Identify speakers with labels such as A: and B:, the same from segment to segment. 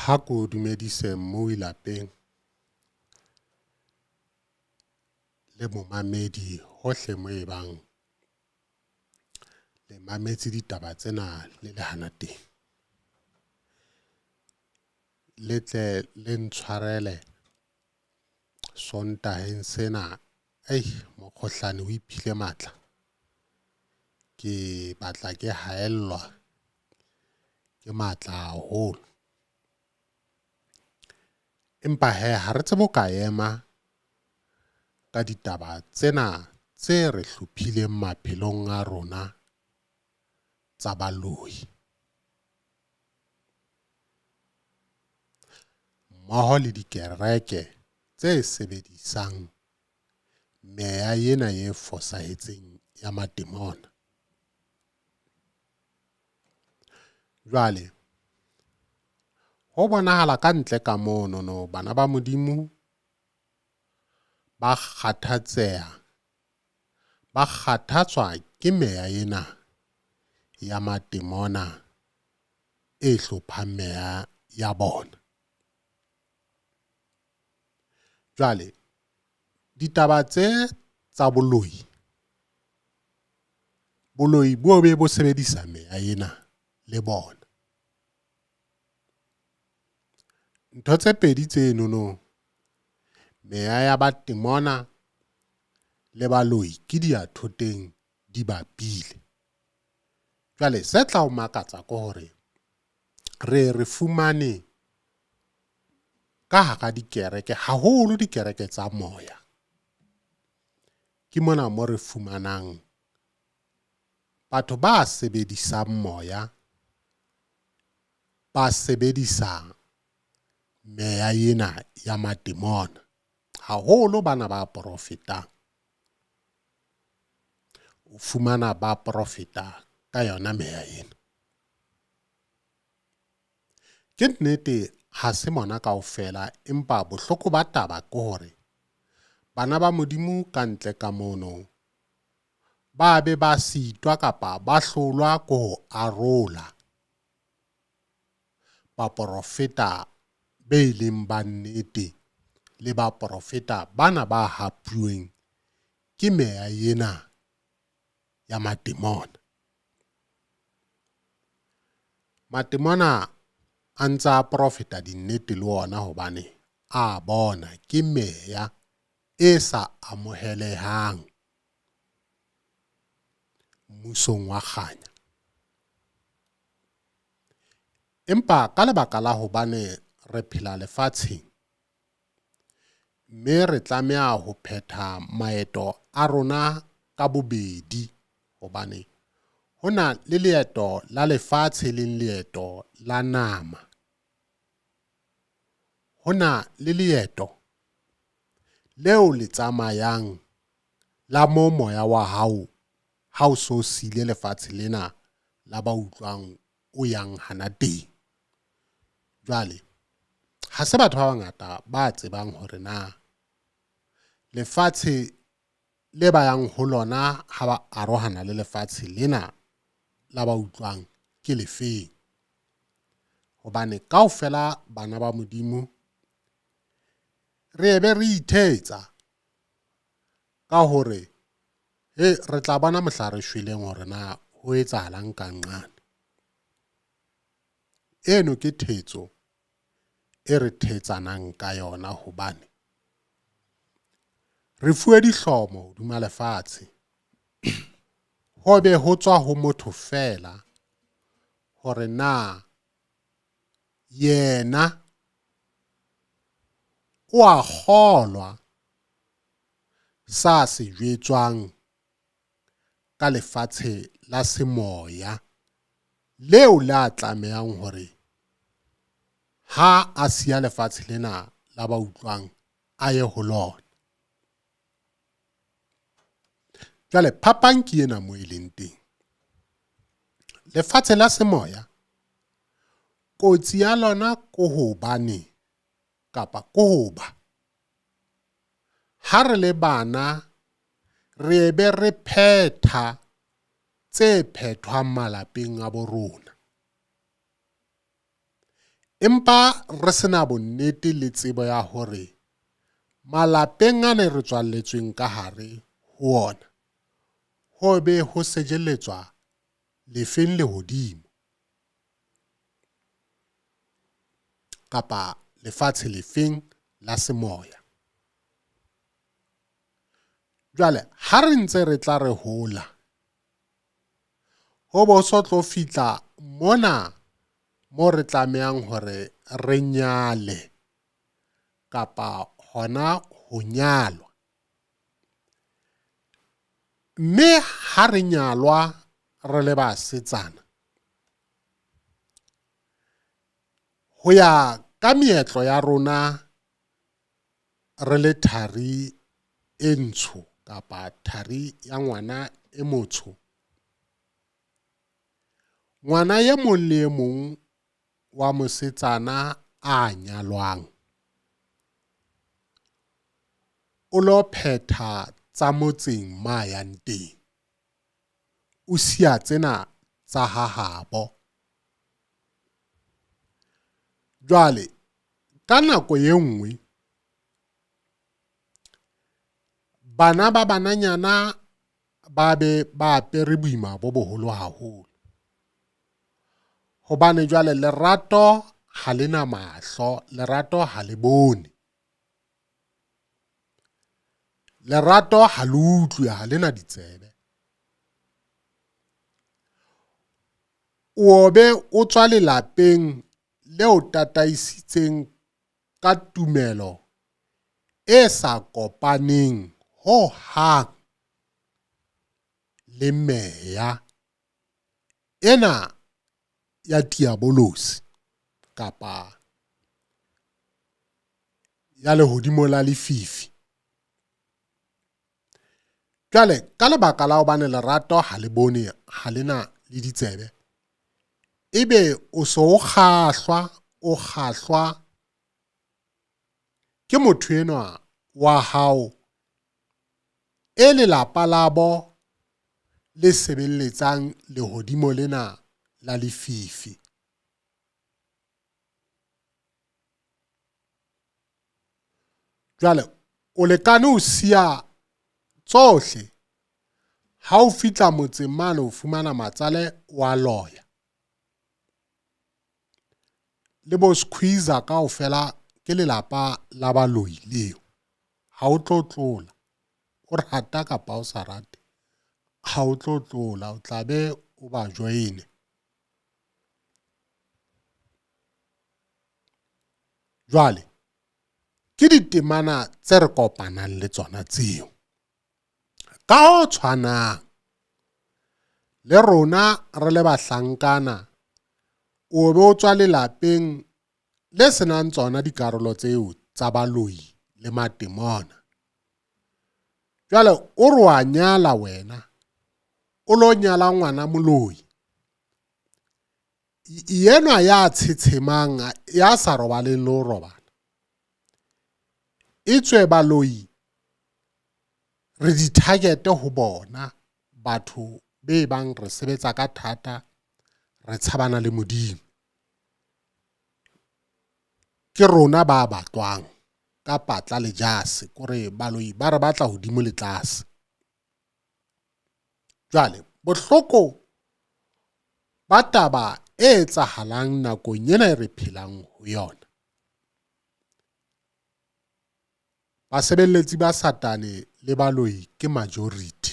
A: Ha ko dumedise mmui lapeng le momamedi hohle mo e bang le mametse ditaba tsena le le hana teng. Le tle le ntshwarele Sontaheng sena mokgohlane o iphile matla. Ke batla ke haellwa ke matla haholo. Empa hee ha re tsebe ho ka ema ka ditaba tsena tse re hlophileng maphelong a rona tsa baloi. Mmoho le dikereke tse sebedisang meya ena e fosahetseng ya matemona. Jwale ho bonahala ka ntle ka monono bana ba Modimo ba kgathatseha, ba kgathatswa ke meya ena ya matemona e hlophang meya ya bona. Jwale ditaba tse tsa boloi, boloi bo be bo sebedisa meya ena le bona. Ntho tse pedi tsenono, meya ya batemona le baloi ke diyathoteng di bapile. Jwale se tla o makatsa ke hore re re fumane ka hara dikereke, haholo dikereke tsa moya. Ke mona mo re fumanang batho ba sebedisang moya, ba sebedisa meya ena ya matemona, haholo bana ba porofetang. O fumana ba porofeta ka yona meya ena. Ke nnete ha se mona kaofela, empa bohloko ba taba ke hore bana ba Modimo ka ntle ka mono ba be ba sitwa kapa ba hlolwa ke ho arola baporofeta be leng ba nnete le baporofeta bana ba hapuweng ke meya ena ya matemona. Matemona a ntse a profeta dinnete le ona hobane a bona ke meya e sa amohelehang mmusong wa kganya. Empa ka lebaka la hobane re phela lefatsheng mme re tlameha ho phetha maeto a rona ka bobedi hobane ho na le leeto la lefatshe leng leeto la nama. Ho na le leeto leo le tsamayang la mo moya wa hao ha o so sile lefatshe lena la ba utlwang o yang hana teng. Jwale ha se batho ba bangata ba tsebang hore na lefatshe le ba yang ho lona ha ba arohana le lefatshe lena la ba utlwang ke lefeng. Hobane kaofela bana ba Modimo re be re ithetsa ka hore he re tla bona mohla re shweleng hore na ho etsahalang ka nqane. Eno ke thetso e re thetsanang ka yona hobane re fuwe dihlomo hodima lefatshe. Ho be ho tswa ho motho feela hore na yena o a kgolwa sa se jwetswang ka lefatshe la semoya leo le a tlamehang hore ha a siya lefatshe lena la ba utlwang a ye ho lona. Jwale phapang ke ena mo e leng teng. Lefatshe la semoya kotsi ya lona ko hobane kapa ko hoba ha re le bana re be re phetha tse phethwang malapeng a bo rona. Empa re se na bonnete le tsebo ya hore malapeng a ne re tswalletsweng ka hare ho ona ho be ho sejeletswa lefeng lehodimo kapa lefatshe lefeng la semoya. Jwale ha re ntse re tla re hola, ho bo so tlo fihla mona mo re tlamehang hore re nyale kapa hona ho nyalwa. Mme ha re nyalwa re le basetsana, ho ya ka meetlo ya rona re le thari e ntsho kapa thari ya ngwana e motsho, ngwana e mong le e mong wa mosetsana a nyalwang o lo phetha tsa motseng ma yang teng, o siya tsena tsa ha habo. Jwale ka nako ye nngwe bana ba bananyana ba be ba apere boima bo boholo haholo, hobane jwale lerato ha le na mahlo, lerato ha le bone, lerato ha le utlwe, ha le na ditsebe. O be o tswa lelapeng le o tataisitseng ka tumelo e sa kopaneng ho hang le meya ena ya tiabolosi kapa ya lehodimo la lefifi. Jwale ka lebaka la hobane lerato ha le bone ha le na le ditsebe, ebe o se o kgahlwa o kgahlwa ke motho enwa wa hao e lelapa labo le sebeletsang lehodimo lena la lefifi. Jwale o lekane o siya tsohle ha o fihla motseng mane o fumana matsale wa loya le bo squeezer kaofela ke lelapa la baloi leo. Ha o tlo tlola o rata kapa o sa rate, ha o tlo tlola o tla be o ba joine. Jwale ke ditemana tse re kopanang le tsona tseo. Ka ho tshwanang le rona re le bahlankana, o be o tswa lelapeng le senang tsona dikarolo tseo tsa baloi le matemona. Jwale o re wa nyala wena, o lo nyala ngwana moloi. Yenwa ya tshetshemang ya sa robaleng le ho robala. Etswe baloi re di-target ho bona batho be bang re sebetsa ka thata, re tshabana le Modimo. Ke rona ba batlwang ka patla le jase, kore baloi ba re batla hodimo le tlase. Jwale bohloko ba taba e etsahalang nakong ena e re phelang ho yona, basebeletsi ba Satane le baloi ke majority.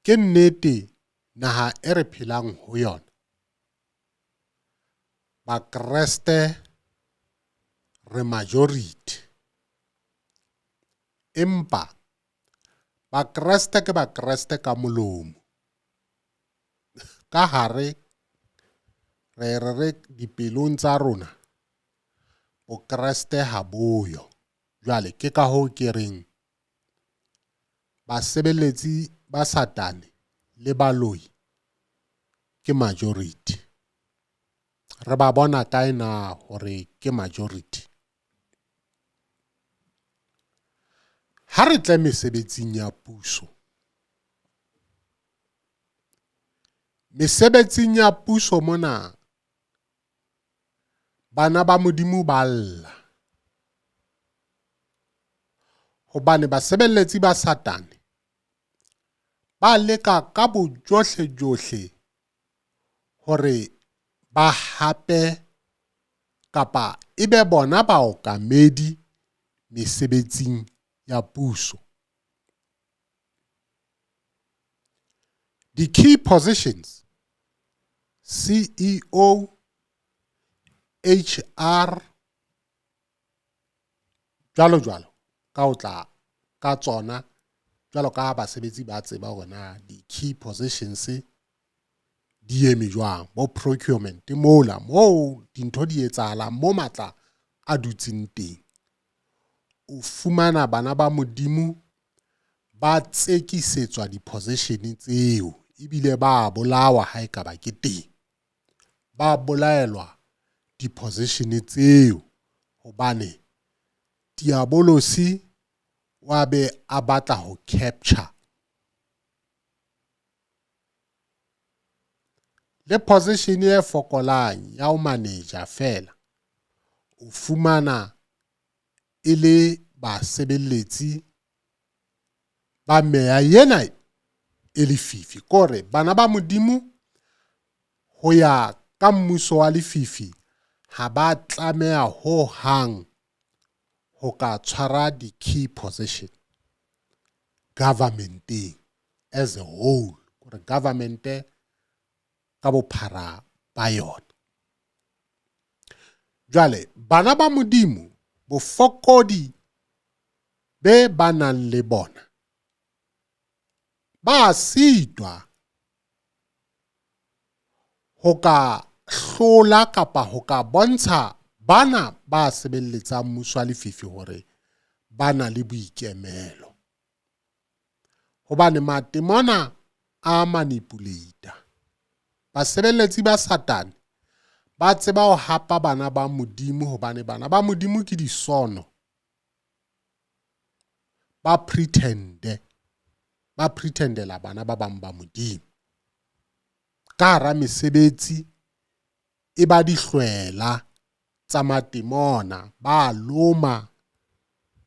A: Ke nnete naha e re phelang ho yona, Bakreste re majority, empa Bakreste ke Bakreste ka molomo, ka hare re re re dipelong tsa rona Bokreste ha boyo. Jwale ke ka hoo ke reng basebeletsi ba Satane le baloi ke majority. Re ba bona kae na hore ke majority? Ha re tle mesebetsing ya puso. Mesebetsing ya puso mona bana ba Modimo ba lla hobane basebeletsi ba Satane ba leka ka bojohlejohle hore ba hape kapa e be bona baokamedi mesebetsing ya puso. Di-key positions CEO, HR jwalo jwalo ka ho tla ka tsona jwalo ka basebetsi ba tseba hore na di-key positions di eme jwang bo procurement mola moo dintho di etsahalang mo matla a dutseng teng o fumana bana ba Modimo ba tsekisetswa di-position tseo ebile ba bolawa ha ekaba ke teng ba bolaelwa di-position tseo hobane diabolosi wa be a batla ho capture le position e fokolang ya ho manager feela o fumana e le basebeletsi ba meya ena e lefifi kore bana ba Modimo ho ya ka mmuso wa lefifi ha ba tlameha ho hang ho ka tshwara di-key position governmenteng as a whole kore government ka bophara ba yona. Jwale bana ba Modimo bofokodi be ba nang le bona ba sitwa ho ka hlola kapa ho ka bontsha bana ba sebeletsang mmuso wa lefifi hore ba na le boikemelo. Hobane matemona a manipulata. Basebeletsi ba Satane ba tseba ho hapa bana ba Modimo hobane bana ba Modimo ke disono. Ba pretende, ba pretendela bana ba bang ba Modimo. Ka hara mesebetsi e ba dihlwela tsa matemona, ba loma,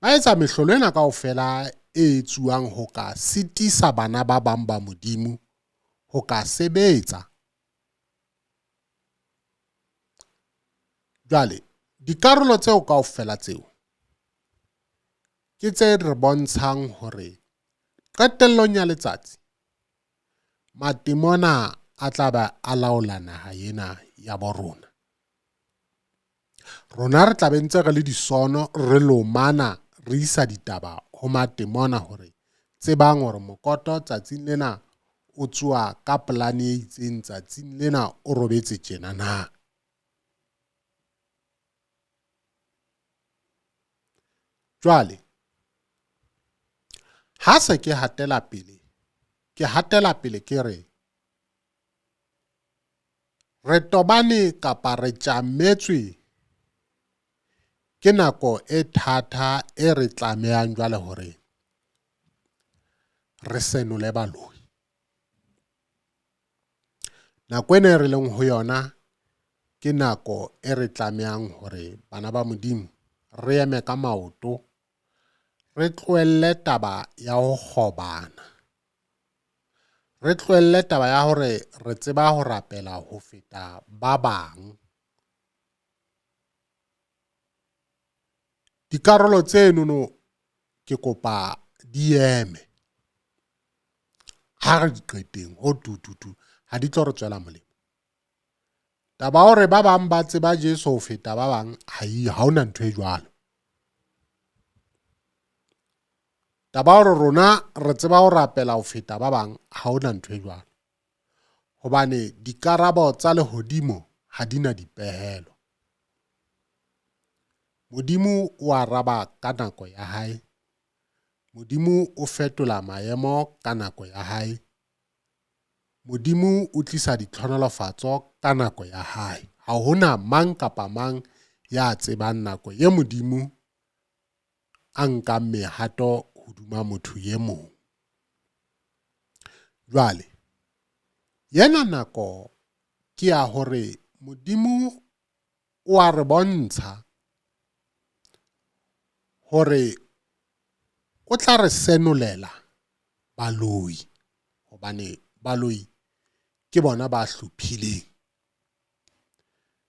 A: ba etsa mehlolo ena kaofela e etsuwang ho ka sitisa bana ba bang ba Modimo ho ka sebetsa. Jwale dikarolo tseo kaofela tseo ke tse re bontshang hore qetellong ya letsatsi matemona a tla ba a laola naha ena ya bo rona. Rona re tla be ntse re le disono re lomana re isa ditaba ho matemona hore tsebang hore mokoto tsatsing lena o tsoa ka polane e itseng tsatsing lena o robetse tjena na. Jwale ha se ke hatela pele ke hatela pele ke re re tobane kapa re tjametswe ke nako e thata e re tlamehang jwale hore re senole baloi. Nako ena e re leng ho yona ke nako e re tlamehang hore bana ba Modimo re eme ka maoto, re tlohelle taba ya ho kgobana, re tlohelle taba ya hore re tseba ho rapela ho feta ba bang. Dikarolo tsenono ke kopa di eme. Ha re di qeteng ho tu tu tu ha di tlo re tswela molemo. Taba hore ba bang ba tseba Jesu ho feta ba bang ha ha hona ntho e jwalo. Taba hore rona re tseba ho rapela ho feta ba bang ha hona ntho e jwalo. Hobane dikarabo tsa lehodimo ha di na dipehelo. Modimo o araba ka nako ya hae. Modimo o fetola maemo ka nako ya hae. Modimo o tlisa ditlhonolofatso ka nako ya hae. Ha hona mang kapa mang ya tsebang nako ye Modimo a nkang mehato hoduma motho ye mong. Jwale, Yena nako ke ya hore Modimo o a re bontsha hore o tla re senolela baloi hobane baloi ke bona ba hlophileng.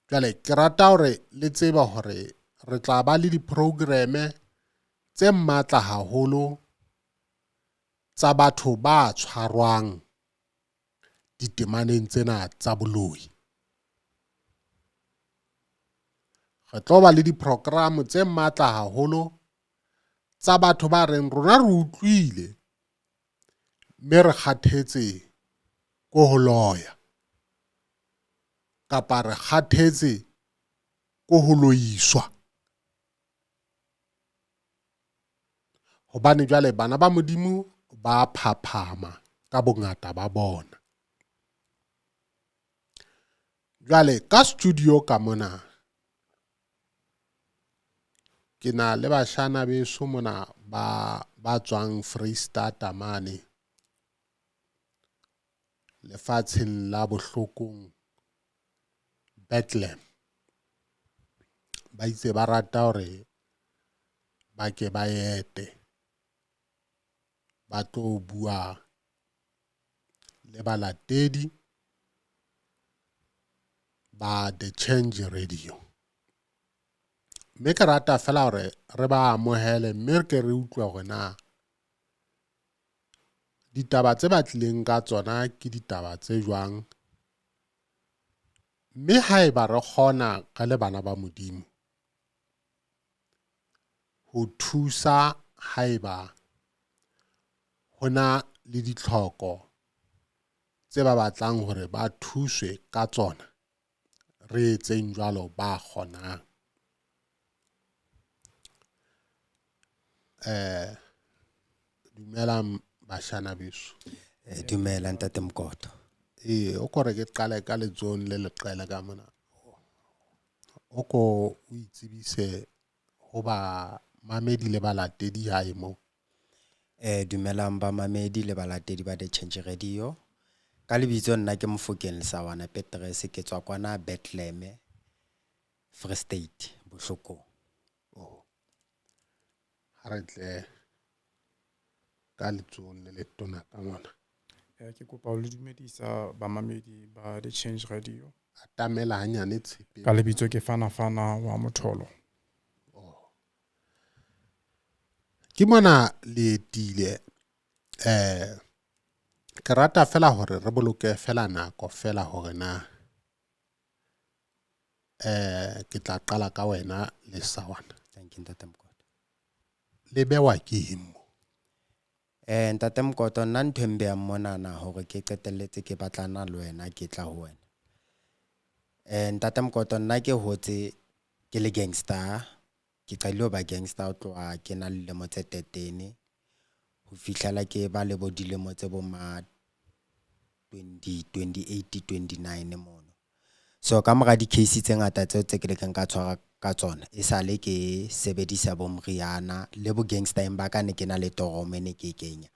A: Jwale ke rata hore le tsebe hore re tla ba le di-program-e tse matla haholo tsa batho ba tshwarwang ditemaneng tsena tsa boloi. Re tlo ba le di-program tse matla haholo tsa batho ba reng rona re utlwile mme re kgathetse ko ho loya kapa re kgathetse ko ho loiswa. Hobane jwale bana ba Modimo ba phaphama ka bongata ba bona. Jwale ka studio ka mona ke na le bashana beso mona ba ba tswang Freistata mane lefatsheng la bohlokong Bethlehem. Ba itse ba rata hore ba ke ba ete ba tlo bua le balatedi ba The Change Radio. Mme ke rata fela hore re ba amohele mme re ke re utlwe hore na ditaba tse ba tlileng ka tsona ke ditaba tse jwang. Mme haeba re kgona re le bana ba Modimo ho thusa haeba ho na le ditlhoko tse ba batlang hore ba thuswe ka tsona, re etseng jwalo ba kgonang. Eh dumelang bashana beso.
B: Eh, dumela ntate Mokoto.
A: Ee, o kore ke qale ka letsohong le leqele ka mona. O ko o itsebise ho ba mamedi le balatedi hae moo.
B: Eh dumelang ba mamedi le balatedi ba The Change Radio. Ka lebitso nna ke Mofokeng Lesawana Petrese ke tswa kwana Bethlehem Free State Bohlokong.
A: Oh. Ha re tle ka letsohong le letona ka mona.
C: Eh, ke kopa ho le dumedisa bamamedi ba The Change Radio.
A: Atamela hanyane tshepe.
C: Ka lebitso ke Fana Fana wa Motholo.
A: Oh. Ke mona le etile eh ke rata fela hore re boloke fela nako fela hore na eh ke tla qala ka wena le sawana.
B: Thank you Ntate Mokoto.
A: Le bewa ke eng mo?
B: Eh Ntate Mokoto nna ntho e mbeyang monana hore ke qetelletse ke batlana le wena ke tla ho wena. Eh Ntate Mokoto nna ke hotse ke le gangster. Ke qadile ho ba gangster ho tloha ke na le dilemo tse 13 ho fihlela ke ba le bo dilemo tse bo ma 20 28 29 mono. So ka mora di-case tse ngata tseo tse ke lekeng ka tshwara ka tsona e sale ke sebedisa bo moriana le bo gangstereng ba ka ne ke na le toromo e ne ke e kenya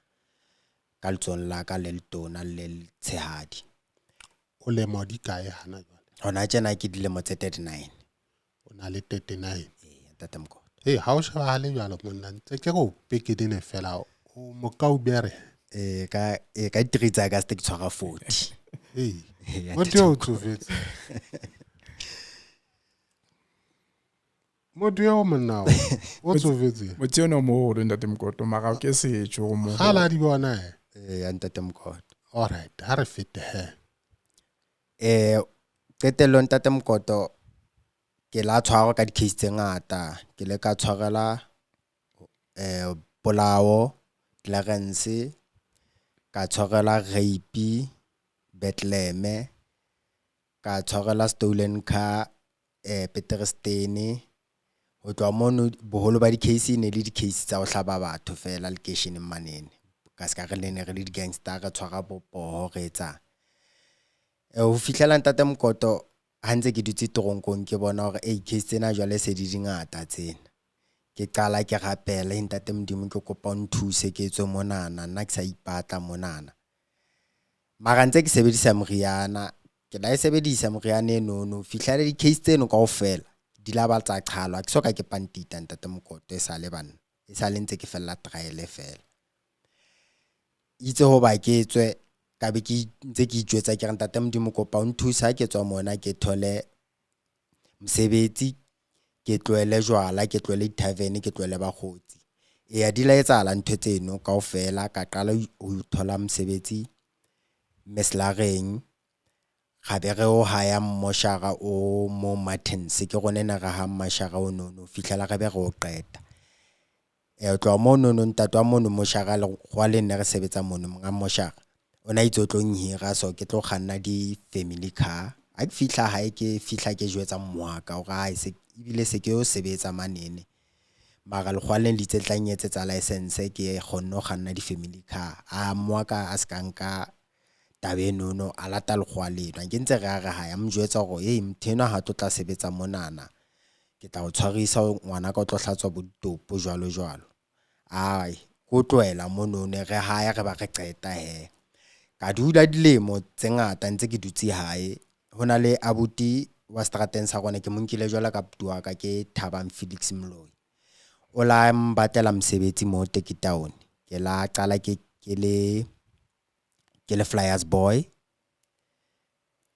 B: ka letsohong la ka le letona le letshehadi.
A: O lemo di kae hana jwale?
B: Hona tjena ke dilemo tse 39.
A: O na le 39.
B: Ee, Ntate Mokoto.
A: Ee, ha o shebahale jwalo monna ntse ke go pekenene fela o mokaubere.
B: Ee, ka ee, ka di-three tsa ka se ke tshwara 40.
A: Ee,
B: Ee,
A: motho eo o tsofetse. Motho eo monna o o tsofetse.
C: Motse ono o moholo Ntate Mokoto mara ke setjo o moholo.
A: Kgale a di bona eh.
B: Ee, Ntate Mokoto.
A: All right, ha re fete he.
B: Eh qetellong Ntate Mokoto ke la tshwarwa ka di-case tse ngata. Ke le ka tshwarela eh polao Clarence, ka tshwarela rape Bethlehem, ka tshwarela stolen car eh Peterstein. Ho tloha mono boholo ba di-case e ne le di-case tsa ho hlaba batho feela lekeisheneng manene. Ka ska re ne re le di-gangster re tshwara bo poho re etsang. Eh, ho fihlela Ntate Mokoto ha ntse ke dutse toronkong ke bona hore ei case tsena jwale se di di ngata tsena. Ke qala ke rapela, "Hey, Ntate Modimo ke kopa o nthuse ke tswe monana, nna ke sa ipatla monana." Mara ntse ke sebedisa moriana, ke la e sebedisa moriana enono fihlela di-case tseno kaofela di la ba tsa qhalwa. Ha ke soka ke pantita ntate Mokoto, e sale banna, e sale ntse ke fella trial fela. Itse hoba ke tswe, ka be ke ntse ke itjwetsa ke re, ntate Modimo, kopa o nthuse ha ke tswa mona ke thole mosebetsi, ke tlohele jwala, ke tlohele di-tavern, ke tlohele bakgotsi. Eya, di la etsahala ntho tseno kaofela. Ka qala ho thola mosebetsi Meslareng, ra be re o haya mmoshara o mo Martins, ke rona ne re hang mashara ono no fihlela re be re o qeta. Ho tloha mono no, ntate wa mono moshara lekgowa le nne re sebetsa mono, monga moshara o na itse o tlo nhira, so ke tlo kganna di-family car. Ha ke fihla hae, ke fihla ke jwetsa mmaka hore hae se ebile se ke yo sebetsa manene, mara lekgowa le le itse tla nketsetsa license, ke kgonne ho kganna di-family car. A mmaka a ska nka taba enono, a lata lekgowa leno. Ha ke ntse re a re hae, a mo jwetsa hore hey, motho enwa ha tlo tla sebetsa monana, ke tla o tshwarisa, ngwanaka o tlo hlatswa bo ditopo jwalo jwalo. Ai, ko tlohela mono ne re haya re ba re qeta he. Ka dula dilemo tse ngata ntse ke dutse hae. Ho na le abuti wa strateng sa rona, ke mo nkile jwalo ka abuti wa ka, ke Thabang Felix Moloi. O la mbatlela mosebetsi mo Tekkie Town. Ke la qala ke le flyers boy.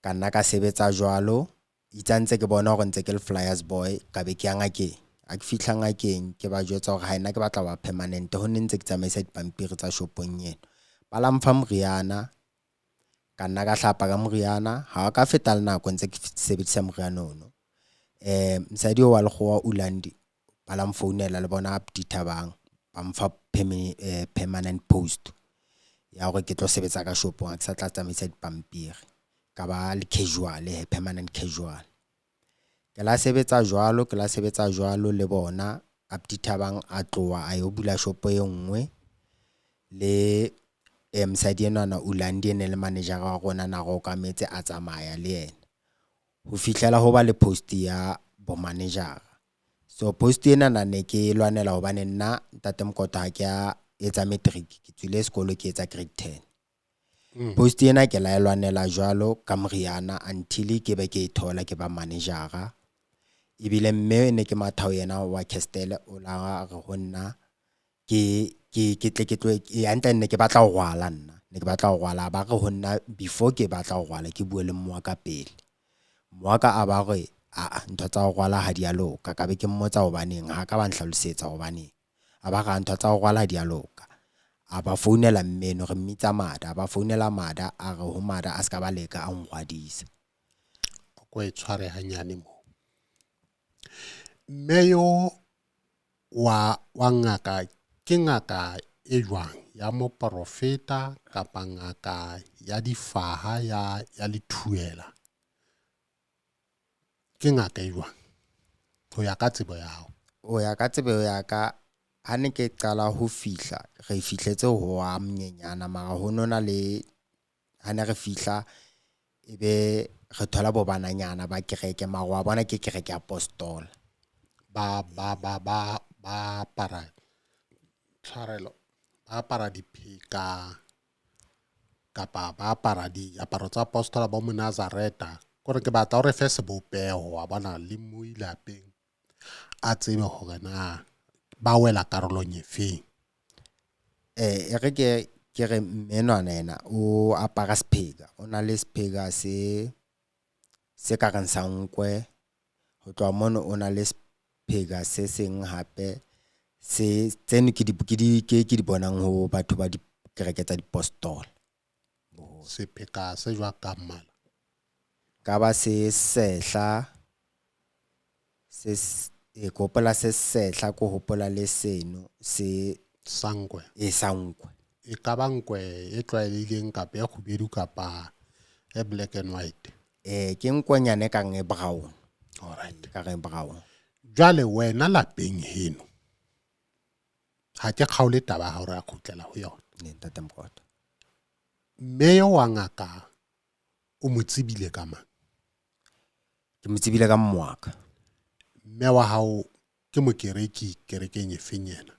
B: Ka nna ka sebetsa jwalo. Itse ha ntse ke bona hore ntse ke le flyers boy, ka be ke ya ngakeng. Ha ke fihla ngakeng, ke ba jwetsa hore ha nna ke batla ho ba permanent, ho ne ntse ke tsamaisa dipampiri tsa shopong eno. Ba la mfa moriana, ka nna ka hlapa ka moriana. Ha ka feta le nako ntse ke sebedisa moriana ono. Mosadi oo wa lekgowa Ulandi, ba la mfounela le bona abuti Thabang, ba mfa permanent post ya hore ke tlo sebetsa ka shopong, ha ke sa tla tsamaisa dipampiri. Ka ba le casual he, permanent casual. Ke la sebetsa jwalo, ke la sebetsa jwalo le bona. Abuti Thabang a tloha a yo bula shopo e nngwe le mosadi enwana Ulandi e ne le manager wa rona na re okametse, a tsamaya le yena ho fihlela ho ba le post ya bo manager. So post ena na ne ke lwanela hobane nna ntate Mokoto ha ke a etsa matric, ke tswile sekolo ke etsa grade 10. Post ena ke la e lwanela jwalo ka moriana until ke be ke e thola, ke ba managera. Ebile mme ne ke matha ho yena wa Castel, o la re ho nna ke tle ke tlo e hantle, nne ke batla ho rwala, nna ne ke batla ho rwala. Ba re ho nna before ke batla ho rwala, ke bue le mmoa ka pele. Mmoa ka a ba re aa, ntho tsa ho rwala ha di a loka. Ka be ke mmotsa hobaneng, ha ka ba nhlalosetsa hobaneng. A ba ra ntho tsa ho rwala ha di a loka. A ba founela mmeno, re mmitsa Mada, a ba founela Mada, a re ho Mada a ska ba leka a nrwadisa.
A: Ko e tshware hanyane mo. Mme yo wa ngaka ke ngaka e jwang, ya moprofeta kapa ngaka ya difaha ya lethuela? Ke ngaka e jwang ho ya ka tsebo ya hao?
B: Ho ya ka tsebo ya ka, ha ne ke qala ho fihla, re fihletse ho wa monyenyana, mara ho nona le ha ne re fihla ebe re thola bo bananyana ba kereke, mara wa bona ke kereke ya apostola.
A: Ba apara tshwarelo, ba apara dipheka kapa ba apara diaparo tsa apostola ba mo Nazareta? Kore ke batla o re fe sebopeho wa bona le moi lapeng a tsebe hore na ba wela karolong e feng.
B: E re ke re mmenwana yena o apara sepheka, o na le sepheka se ka reng sa nkwe. Ho tloha mono o na le sepheka se seng hape se tseno ke di bonang ho batho ba dikereke tsa dipostola.
A: Sepheka se jwang ka mmala?
B: Ka ba se sehla se e ke hopola se sehla, ke hopola le seno se
A: Sankwe.
B: E sankwe.
A: E ka ba nkwe e tlwaelehileng kapa e kgubedu kapa e black and white?
B: Ke nkwenyana e kang e brown.
A: Alright.
B: E ka reng brown.
A: Jwale wena lapeng heno, ha ke kgaole taba ha hore a kgutlela ho yona.
B: Ne ntate Mokoto.
A: Mme yo wa ngaka o mo tsebile ka mang?
B: Ke mo tsebile ka mmwaka.
A: Mme wa hao ke mokereki kerekeng e feng yena?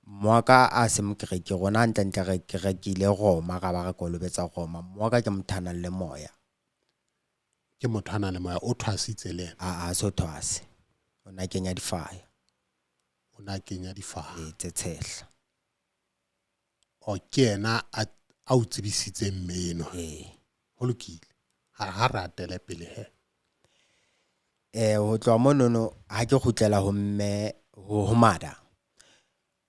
B: Mmoaka a se mokereki rona hantlentle re kerekile Roma ra ba re kolobetsa Roma. Mmoaka ke motho a nang le moya.
A: Ke motho a nang le moya o thwasitse le yena.
B: A a so thwase. O na kenya difaya.
A: O na kenya difaya.
B: Ee, tse tshehla.
A: O ke yena a a o tsebisitseng mme enwa.
B: Ee.
A: Ho lokile. Ha ha re atele pele he.
B: Eh ho tloha monono ha ke kgutlela ho mme ho mada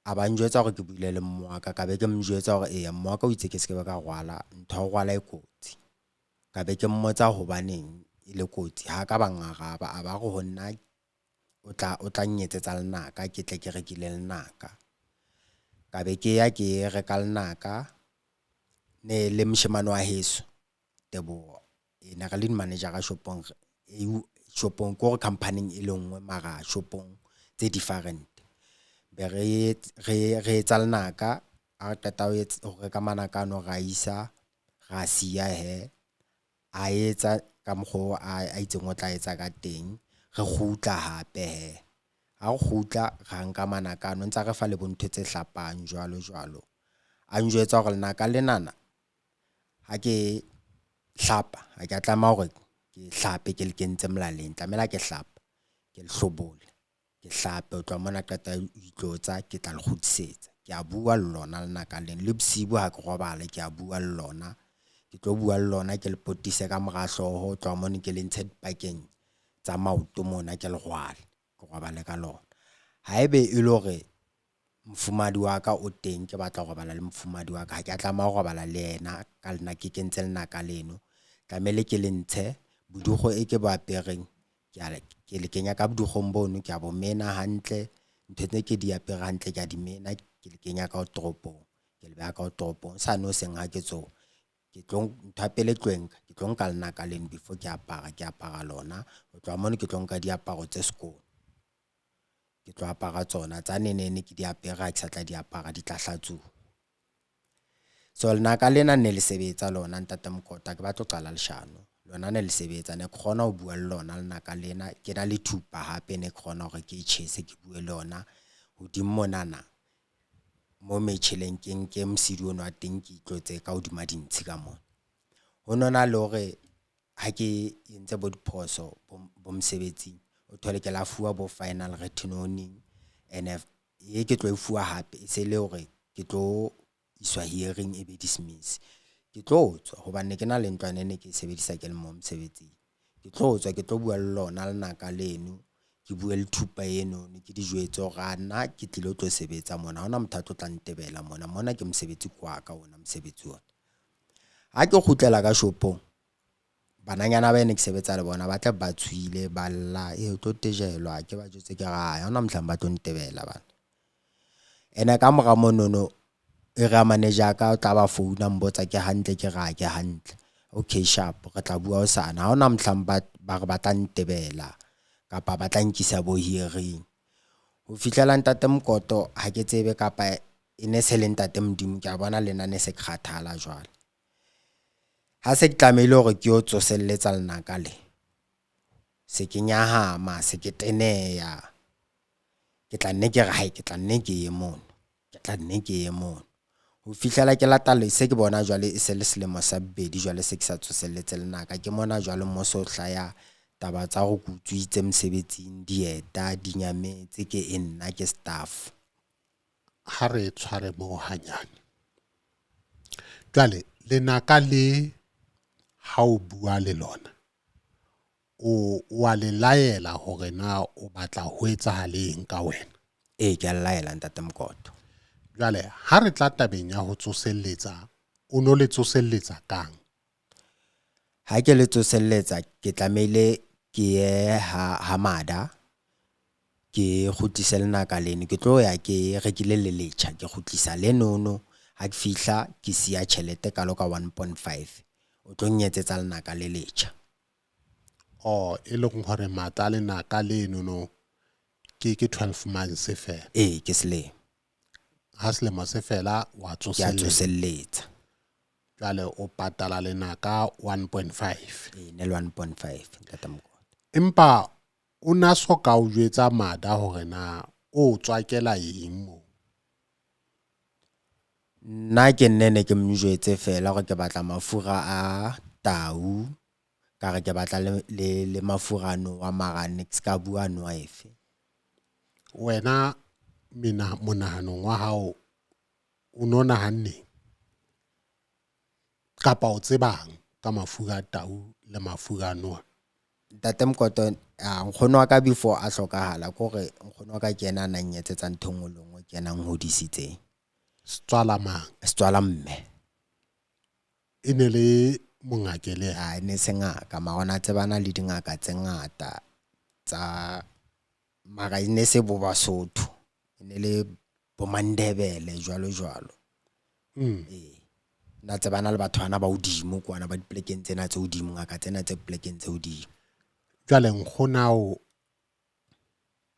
B: a ba njwetsa hore ke buile le mmoaka ka be ke mo jwetsa hore eya mmoaka o itse ke se ke be ka rwala ntho ya ho rwala e kotsi. Ka be ke mmotsa hobaneng e le kotsi ha ka ba ngaraba a ba re ho nna o tla o tla nketsetsa lenaka ke tle ke rekile lenaka. Ka be ke ya ke reka lenaka ne le moshemane wa heso Teboho e ne re le di-manager-a shopong shopong ke hore company-ing e le nngwe mara shopong tse different. Be re re etsa lenaka ha re qeta ho reka manaka ano ra isa ra siya hee. A etsa ka mokgwa oo a itseng o tla etsa ka teng. Re kgutla hape hee. Ha re kgutla ra nka manaka ano ntsa re fa le bo ntho tse hlapang jwalo jwalo. A njwetsa hore lenaka lenana ha ke hlapa ha ke a tlameha hore ke hlape ke le kentse molaleng. Tlamehile ha ke hlapa ke le hlobole ke hlape ho tloha mona qeta ho itlotsa ke tla le kgutlisetsa. Ke a bua le lona lenaka lena le bosibu ha ke robala ke a bua le lona. Ke tlo bua le lona ke le potise ka mora hlooho ho tloha mono ke le ntshe dipakeng tsa maoto mona ke le rwale ke robale ka lona. Haebe e le hore mofumahadi wa ka o teng ke batla ho robala le mofumahadi wa ka ha ke a tlameha ho robala le yena ka lena ke kentse lenaka leno. Tlamehile ke le ntshe bodikgo e ke bo apereng ke a ke le kenya ka bodikgong bono ke a bo mena hantle. Ntho tse ke di apere hantle ke a di mena ke le kenya ka toropong ke le beha ka toropong. Sane hoseng ha ke tsoha ke tlo ntho ya pele tlo e nka ke tlo nka lenaka leno before ke apara ke apara lona. Ho tloha mono ke tlo nka diaparo tse sekolo ke tlo apara tsona tsa nenene ke di apere ha ke sa tla di apara di tla hlatsuwa. So lenaka lena ne le sebetsa lona ntate Mokota ke batla ho qala leshano. Lona ne le sebetsa ne ke kgona ho bua le lona lenaka lena ke na le thupa hape ne ke kgona hore ke e tjhese ke bue le yona hodimo monana mo metjheleng ke nke mosidi ono wa teng ke itlotse ka hodima dintshi ka mona. Ho nona le hore ha ke entse bo diphoso bo mosebetsing o thole ke la fuwa bo final written warning and e ke tlo e fuwa hape e se le hore ke tlo iswa hearing e be dismiss. Ke tlo tswa hobane ne ke na le ntlwana e ne ke e sebedisa ke le mo mosebetsing. Ke tlo tswa ke tlo bua le lona lenaka leno ke bue le thupa eno ke di jwetse hore a nna ke tlile ho tlo sebetsa mona. Ha hona motho a tlo tla ntebela mona. Mona ke mosebetsi ke wa ka ona mosebetsi ona. Ha ke kgutlela ka shopong bananyana ba ne ke sebetsa le bona ba tla ba tshohile ba lla e o tlo tejelwa ke ba jwetse ke re ha hona mohlang ba tlo ntebela bana. Ene ka mora monono area manager ka o tla ba founa mpotsa ke hantle ke re ha ke hantle. Okay sharp re tla bua hosane. Ha hona mohlang ba ba re ba tla ntebela kapa ba tla nkisa bo hearing. Ho fihlela ntate Mokoto ha ke tsebe kapa e ne se le ntate Modimo ke a bona le nna ne se ke kgathala jwale. Ha se ke tlamehile hore ke yo tsoselletsa lenaka le se ke nyahama se ke teneya ke tla nne ke re hai ke tla nne ke ye mono ke tla nne ke ye mono ho fihlela ke lata le se ke bona jwale e se le selemo sa bobedi jwale se ke sa tsoselletse lenaka ke mona jwale mo so hlaya taba tsa hore ke utswitse mosebetsing dieta di nyametse ke e nna ke staff.
A: Ha re tshware moo hanyane. Jwale lenaka le ha o bua le lona o wa le laela hore na o batla ho etsahale eng ka wena.
B: Ee ke a le laela ntate Mokoto.
A: Jwale ha re tla tabeng ya ho tsoselletsa o no le tsoselletsa kang?
B: Ha ke le tsoselletsa ke tlamehile ke ye ha Mada ke kgutlise lenaka leno ke tlo ya ke rekile le letjha ke kgutlisa lenono ha ke fihla ke siya tjhelete kalo ka 1.5 o tlo nketsetsa lenaka le letjha.
A: Oh e leng hore matla a lenaka lenono ke 12 months fela.
B: Ee ke selemo.
A: Ha selemo se fela wa
B: Ke a
A: tsoselletsa.
B: tsoselletsa.
A: Jwale o patala lenaka 1.5.
B: Ee ne le 1.5 ntate Mokoto.
A: Empa o na so ka o jwetsa Mada hore na o tswakela eng moo?
B: Nna ke nne ne ke mo jwetse fela hore ke batla mafura a tau, ka re ke batla le mafura a nowa mara ne ke ska bua nowa efe.
A: Wena mena monahanong wa hao o no nahanneng kapa o tsebang ka mafura a tau le mafura a noha?
B: Ntate Mokoto, nkgono wa ka before a hlokahala ke hore nkgono wa ka ke yena a nang etsetsa ntho e nngwe le nngwe, ke yena a nhodisitseng.
A: Setswala mang?
B: Setswala mme.
A: E ne le mongake le yena?
B: Ah, e ne se ngaka mara o na tsebana le dingaka tse ngata tsa, mara e ne se bo Basotho, e ne le bo Mandebele jwalo jwalo. Ee, na tsebana le batho bana ba hodimo kwana ba dipolekeng tsena tse hodimo, ngaka tsena tse polekeng tse hodimo.
A: Jwale nkgonao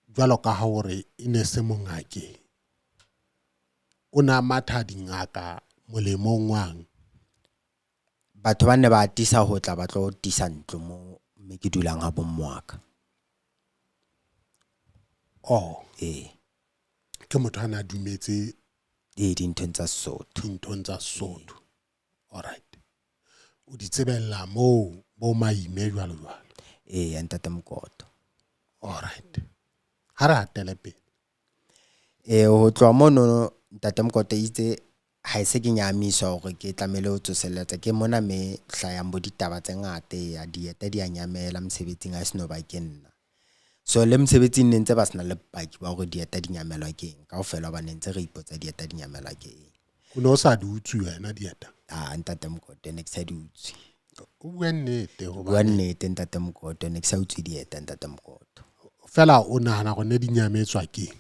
A: jwalo ka ha hore e ne se mongake, o na matha dingaka molemong wang?
B: Batho ba ne ba atisa ho tla ba tlo tisa ntlo mo mme ke dulang ha bomme wa ka.
A: Oh.
B: Ee.
A: Ke motho a na dumetse
B: Ee, dinthong tsa Sesotho.
A: Dinthong tsa Sesotho. All right. O di tsebella moo bo maime jwalo jwalo.
B: Ee, ntate Mokoto.
A: All right. Ha re hatele pele.
B: Ee, ho tloha mono ntate Mokoto itse ha e se ke nyahamiswa hore ke tlamehile ho tsoseletsa, ke mona me hlayang bo ditaba tse ngata ya dieta di a nyamela mosebetsing ha e seno ba ke nna. So le mosebetsing ne ntse ba sena le bopaki ba hore dieta di nyamelwa ke eng kaofela, hobane ntse re ipotsa dieta di nyamelwa ke eng.
A: O ne o sa di utswe wena dieta?
B: Ah, ntate Mokoto, ne ke sa di utswe.
A: O bua nnete hobane.
B: Bua nnete ntate Mokoto, ne ke sa utswe dieta ntate Mokoto.
A: Fela o nahana hore ne di nyametswa ke eng?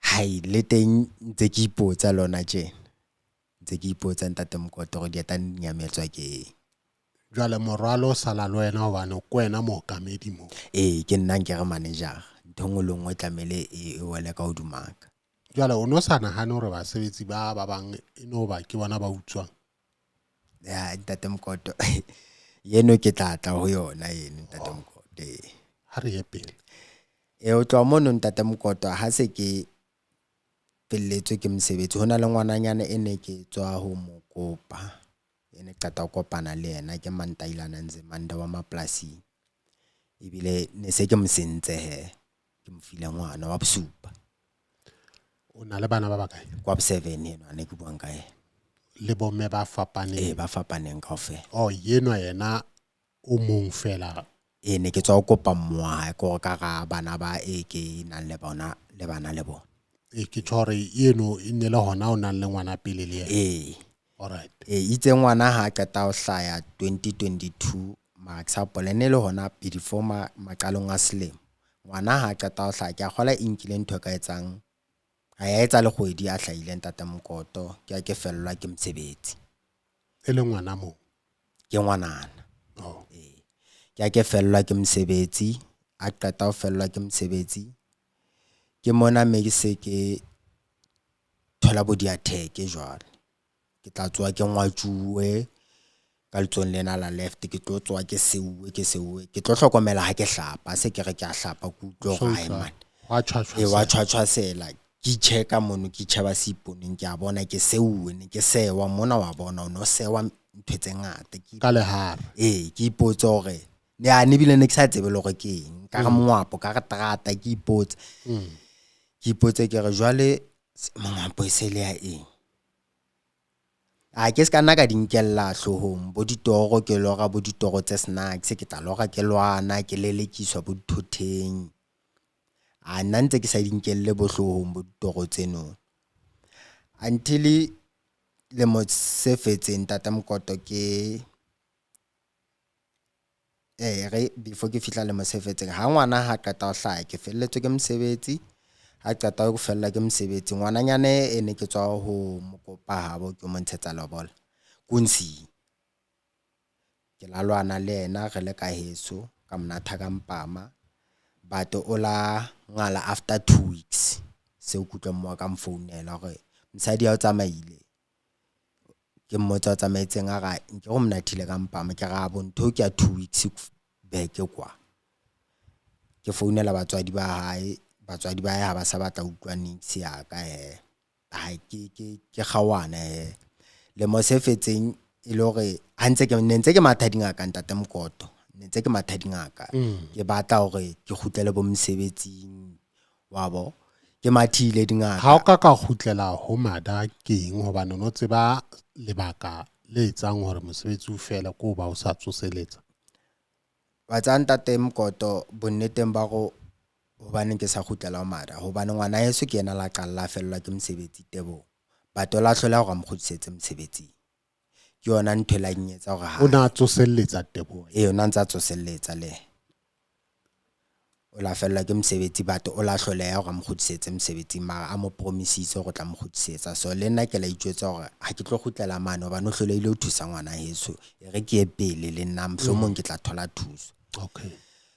B: Hai, le teng ntse ke ipotsa lona tjena. Ntse ke ipotsa ntate Mokoto hore dieta di nyametswa ke eng.
A: Jwale morwalo o sala le wena hobane ke wena mookamedi moo.
B: Ee, ke nna nkere manager. Ntho e nngwe le nngwe tlamehile e wele ka hodima ka.
A: Jwale o no sa nahane hore basebetsi ba ba bang e no ba ke bona ba utswang?
B: Ya, ntate Mokoto, yeno ke tla tla ho yona eno ntate Mokoto. Ee.
A: Ha re ye pele.
B: Ee, ho tloha mono ntate Mokoto ha se ke felletswe ke mosebetsi, ho na le ngwananyana e ne ke tswa ho mo kopa, e ne qeta ho kopana le yena, ke Mantailana Nzimande wa mapolasing. Ebile ne se ke mo sentse he, ke mo file ngwana wa bosupa.
A: O na le bana ba bakae?
B: Kwa bo 7 enwa ne ke buang ka yena.
A: Le bomme ba fapaneng?
B: Ee, ba fapaneng kaofela.
A: Oh, yenwa yena o mong fela.
B: Ee, ne ke tswa ho kopa mmoa wa hae, ke hore ka ra bana ba e ke nang le bona, le bana le bona.
A: Ee, ke tjho hore eno e ne le hona o nang le ngwana pele le yena.
B: Ee.
A: All right.
B: Ee, itse ngwana ha qeta ho hlaya 2022, mara ke sa hopola, e ne le hona before maqalong a selemo. Ngwana ha qeta ho hlaya, ke a kgolwa e nkile ntho e ka etsang, ha ya etsa le kgwedi a hlahile ntate Mokoto, ke ha ke fellwa ke mosebetsi.
A: E le ngwana moo?
B: Ke ngwanana.
A: Oh.
B: Ee. Ke ha ke fellwa ke mosebetsi, a qeta ho fellwa ke mosebetsi, ke mona me ke se ke thola bo di-attack jwale. Ke tla tsoha ke ngwatjuwe ka letsohong lena la left, ke tlo tsoha ke seuwe, ke seuwe. Ke tlo hlokomela ha ke hlapa, se ke re ke a hlapa, ke utlwe hore hai man.
A: Wa tshwatshwasela.
B: Ee, wa tshwatshwasela. Ke itjheka mono, ke itjheba seiponeng, ke a bona ke seuwe, ne ke sewa mona, wa bona, o no sewa ntho tse ngata.
A: Ka lehare.
B: Ee, ke ipotse hore, ya, ne bile ne ke sa tsebe le hore ke eng. Ka re mongwapo, ka re terata, ke ipotse. Ke ipotse ke re jwale mongwapo e se le ya eng? A ke se ka nna ka di nkella hloohong, bo ditoro ke lora bo ditoro tse snacks, ke tla lora ke lwana, ke lelekiswa bo dithotheng. A nna ntse ke sa di nkelle bo hloohong bo ditoro tseno. Until lemo se fetseng ntate Mokoto ke re before ke fihla lemo se fetseng, ha ngwana ha qeta ho hlaya ke felletswe ke mosebetsi, ha qeta ho fellwa ke mosebetsi, ngwananyana e ne ke tswa ho mo kopa habo ke mo ntshetsa lobola, ko nsing. Ke la lwana le yena re le ka heso, ka monatha ka mpama, but o la ngala after 2 weeks. Seo ke utlwa mmoa ka mfounela hore mosadi ya o tsamaile. Ke mmotsa o tsamaetseng a ra nke go monathile ka mpama, ke ra bo ntho ke ya 2 weeks back kwa. Ke founela batswadi ba hae, batswadi ba hae ha ba sa batla utlwa niks ya ka he. Hai ke kgaohane hee. Lemo se fetseng e le hore ha ntse ke ne ntse ke matha dingaka ntate Mokoto, ne ntse ke matha dingaka. Ke batla hore ke kgutlele bo mosebetsing wa bo. Ke mathile dingaka.
A: Ha o ka ka kgutlela ho Mada ke eng hobane o no tseba lebaka le etsang hore mosebetsi o fele ko ba o sa tsoseletsa?
B: Wa tseba ntate Mokoto bonneteng ba go hobaneng ke sa kgutlela ho Mada hobane ngwana heso ke yena la qala la fellwa ke mosebetsi Teboho. But o la hloleha hore a mo kgutlisetse mosebetsing. Ke yona ntho e la etsa hore
A: ha O na tsoselletsa Teboho.
B: Ee, o na ntsa tsoselletsa le. O la fellwa ke mosebetsi but o la hloleha hore a mo kgutlisetse mosebetsing mara a mo promisitse hore o tla mo kgutlisetsa. So le nna ke la itjwetsa hore ha ke tlo kgutlela mane hobane o hlolehile ho thusa ngwana heso. E re ke ye pele le nna mohlomong ke tla thola thuso.
A: Okay.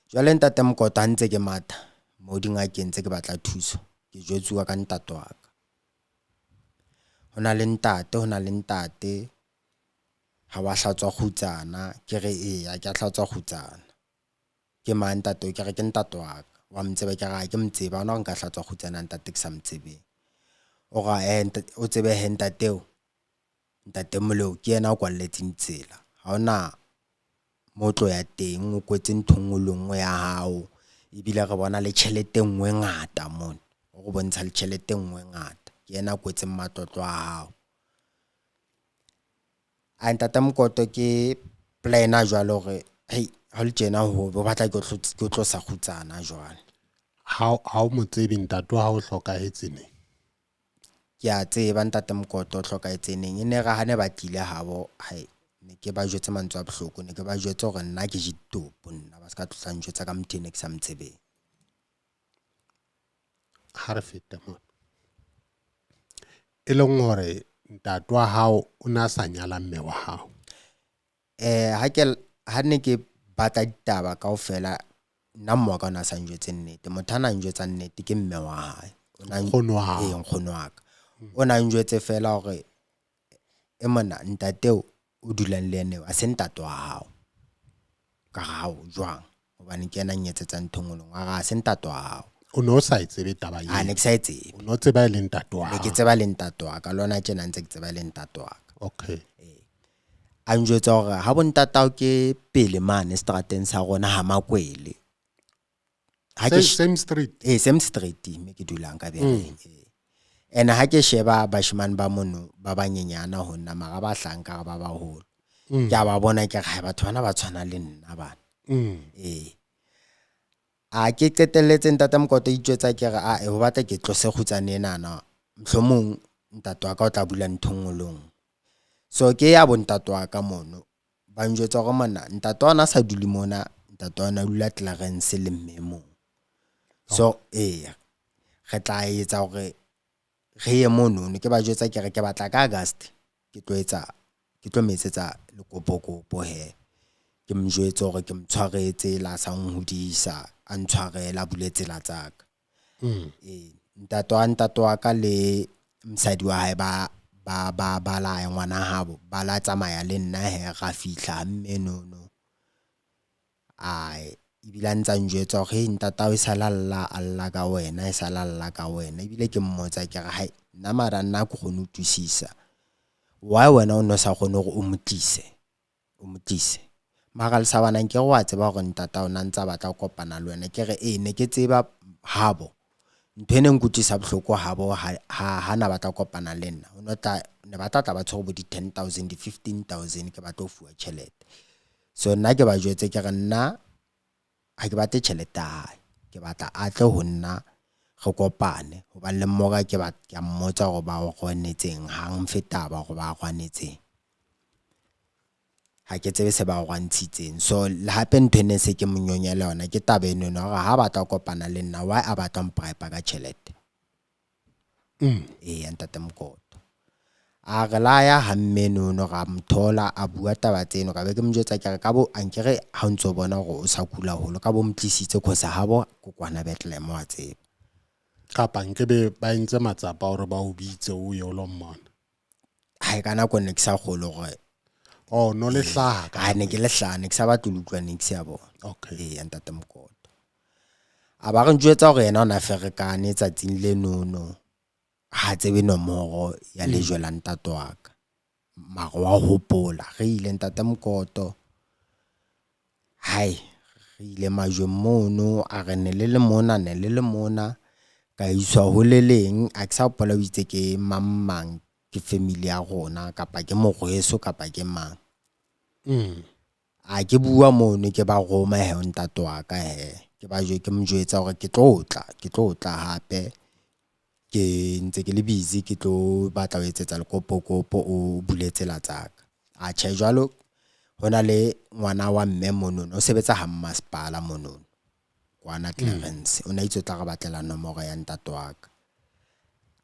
B: Jwale ntate Mokoto ha ntse ke matha mo dingakeng tse ke batla thuso, ke jwetsuwa ka ntate wa ka. Ho na le ntate, ho na le ntate ha wa hlatswa kgutsana. Ke re eya ke a hlatswa kgutsana. Ke mang ntate o? Ke re ke ntate wa ka. Wa mo tseba? Ke re ha ke mo tsebe. Ha hona hore nka hlatswa kgutsana ya ntate ke sa mo tsebeng. O re o tsebe he ntate eo, ntate Moleo ke yena a kwalletseng tsela. Ha hona mo o tlo ya teng, o kwetse ntho e nngwe le nngwe ya hao. Ebile re bona le tjhelete e nngwe e ngata mona. O re bontsha le tjhelete e nngwe e ngata. Ke yena a kwetseng matlotlo a hao. A ntate Mokoto ke plan-a jwale hore hei ha le tjena hobe o batla ke tlosa kgutsana jwale.
A: Ha o mo tsebe ntate wa hao o hlokahetse neng?
B: Ke a tseba ntate Mokoto o hlokahetse neng. E ne re ha ne ba tlile habo hai ne ke ba jwetse mantswe a bohloko, ne ke ba jwetse hore nna ke je ditopo nna ba ska tlotla njwetsa ka motho ene ke sa mo tsebeng.
A: Ha re fete mona. E leng hore ntate wa hao o ne a sa nyala mme wa hao.
B: Ha ne ke batla ditaba kaofela nna mme wa ka o ne a sa njwetse nnete. Motho a na njwetsa nnete ke mme wa hae.
A: Nkgono wa hao.
B: Ee, nkgono wa ka. O na njwetse fela hore e mona ntate o o dulang le yena eo, ha se ntate wa hao. Ka re hao jwang? Hobane ke yena a nketsetsa ntho e nngwe le nngwe. A re ha se ntate wa hao.
A: O ne o sa e tsebe taba eo?
B: Ha ne ke sa e tsebe.
A: O ne o tseba e le ntate wa
B: Ne ke
A: hao?
B: tseba le ntate wa ka. Le hona tjena ntse ke tseba e le ntate wa ka.
A: Okay.
B: Ee. A njwetsa hore ha bo ntatao ke pele mane seterateng sa rona ha Makwele. Ha ke
A: Same street?
B: Ee, same street me ke dulang ka Bereng. Ee. And ha ke sheba bashemane ba mono ba banyenyana ho nna mara ba hlanka re ba baholo. Ke a ba bona ke re hai batho bana ba tshwana le nna bana. Ee. A ke qetelletse ntate Mokoto itjwetsa ke re a ho batla ke tlose kgutsana enana mohlomong ntate wa ka o tla bula ntho nngwe le nngwe. So ke ya bo ntate wa ka mono ba njwetsa hore mona ntate wa ona a sa dule mona, ntate wa ona o dula Clarence le mme e mong. So ee re tla etsa hore re ye monono ke ba jwetsa ke re ke batla ka August ke tlo etsa ke tlo mo etsetsa lekopokopo he. Ke mo jwetse hore ke mo tshwaretse la sa nhodisa a ntshwarele a bule tsela tsa ka. Ee, ntate wa ntate wa ka le mosadi wa hae ba ba ba ba la ya ngwana habo ba la tsamaya le nna he ra fihla ha mme nono. Ai ebile a ntsa njwetsa hore hei ntatao e sala lla a lla ka wena e sala lla ka wena ebile ke mmotsa ke re hai nna mara nna ha ke kgone ho utlwisisa why wena o no sa kgone hore o mo tlise o mo tlise mara le sa bana nke re wa tseba hore ntatao na ntsa batla ho kopana le wena ke re ee ne ke tseba habo ntho e ne nkutlwisa bohloko habo ha na batla ho kopana le nna o no tla ne ba tla tla ba tshwere bo di 10,000 di 15,000 ke batla ho fuwa tjhelete. So nna ke ba jwetse ke re nna ha ke batle tjhelete ya hae, ke batla a tle ho nna re kopane hobane le mmoka ke ba ke a mmotsa hore ba o rwanetseng ha mfe taba hore ba rwanetseng. Ha ke tsebe se ba rwantshitseng. So le hape ntho e ne se ke mo nyonyela yona ke taba eno hore ha batla ho kopana le nna why a batla ho mpripe ka tjhelete. Ee, ntate Mokoto. A re la ya ha mme nono ra mo thola a bua taba tseno ka be ke mo jwetsa ke re ka bo a nkere ha o ntso bona hore o sa kula haholo ka bo mo tlisitse cause habo kokwana Bethlehem wa tseba.
A: Kapa nkebe ba entse matsapa hore ba o bitse o ye o lo mmona.
B: Hai ka nako ne ke sa kgole hore
A: Oh, no le hlaha ka
B: ha ne ke le hlaha ne ke sa batle ho utlwa niks ya bona.
A: Okay.
B: Ee, ntate Mokoto. A ba re njwetsa hore yena o na ferekane tsatsing le nono. Ha tsebe nomoro ya lejwe la ntate wa ka. Mara wa hopola re ile ntate Mokoto. Hai, re ile majweng mono, a re ne le le mona, ne le le mona. Ka iswa ho le leng, a ke sa hopola o itse ke mang mang, ke family ya rona kapa ke morweso kapa ke mang. A ke bua mono ke ba roma he ntate wa ka he. Ke ba ke mo jwetsa hore ke tlo tla, ke tlo tla hape. Ke ntse ke le busy ke tlo batla ho etsetsa lekopokopo o bule tsela tsa ka. Atjhe jwalo ho na le ngwana wa mme monono o sebetsa ha mmasepala monono kwana Clarens. O na itse o tla re batlela nomoro ya ntate wa ka.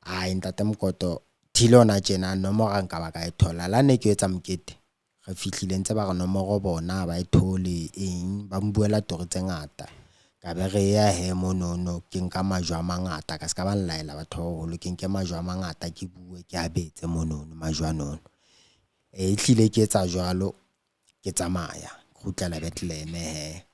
B: Ai ntate Mokoto thile hona tjena nomoro nka ba ka e thola. La ne ke etsa mokete re fihlile ntse ba re nomoro bona ba e thole eng ba mbuela tori tse ngata. Ka be re ya he monono ke nka majwe a mangata ka ska ba nlaela batho ba baholo ke nke majwe a mangata ke bue ke a betse monono majwe a nono. E hlile ke etsa jwalo ke tsamaya kgutlela Bethlehem he.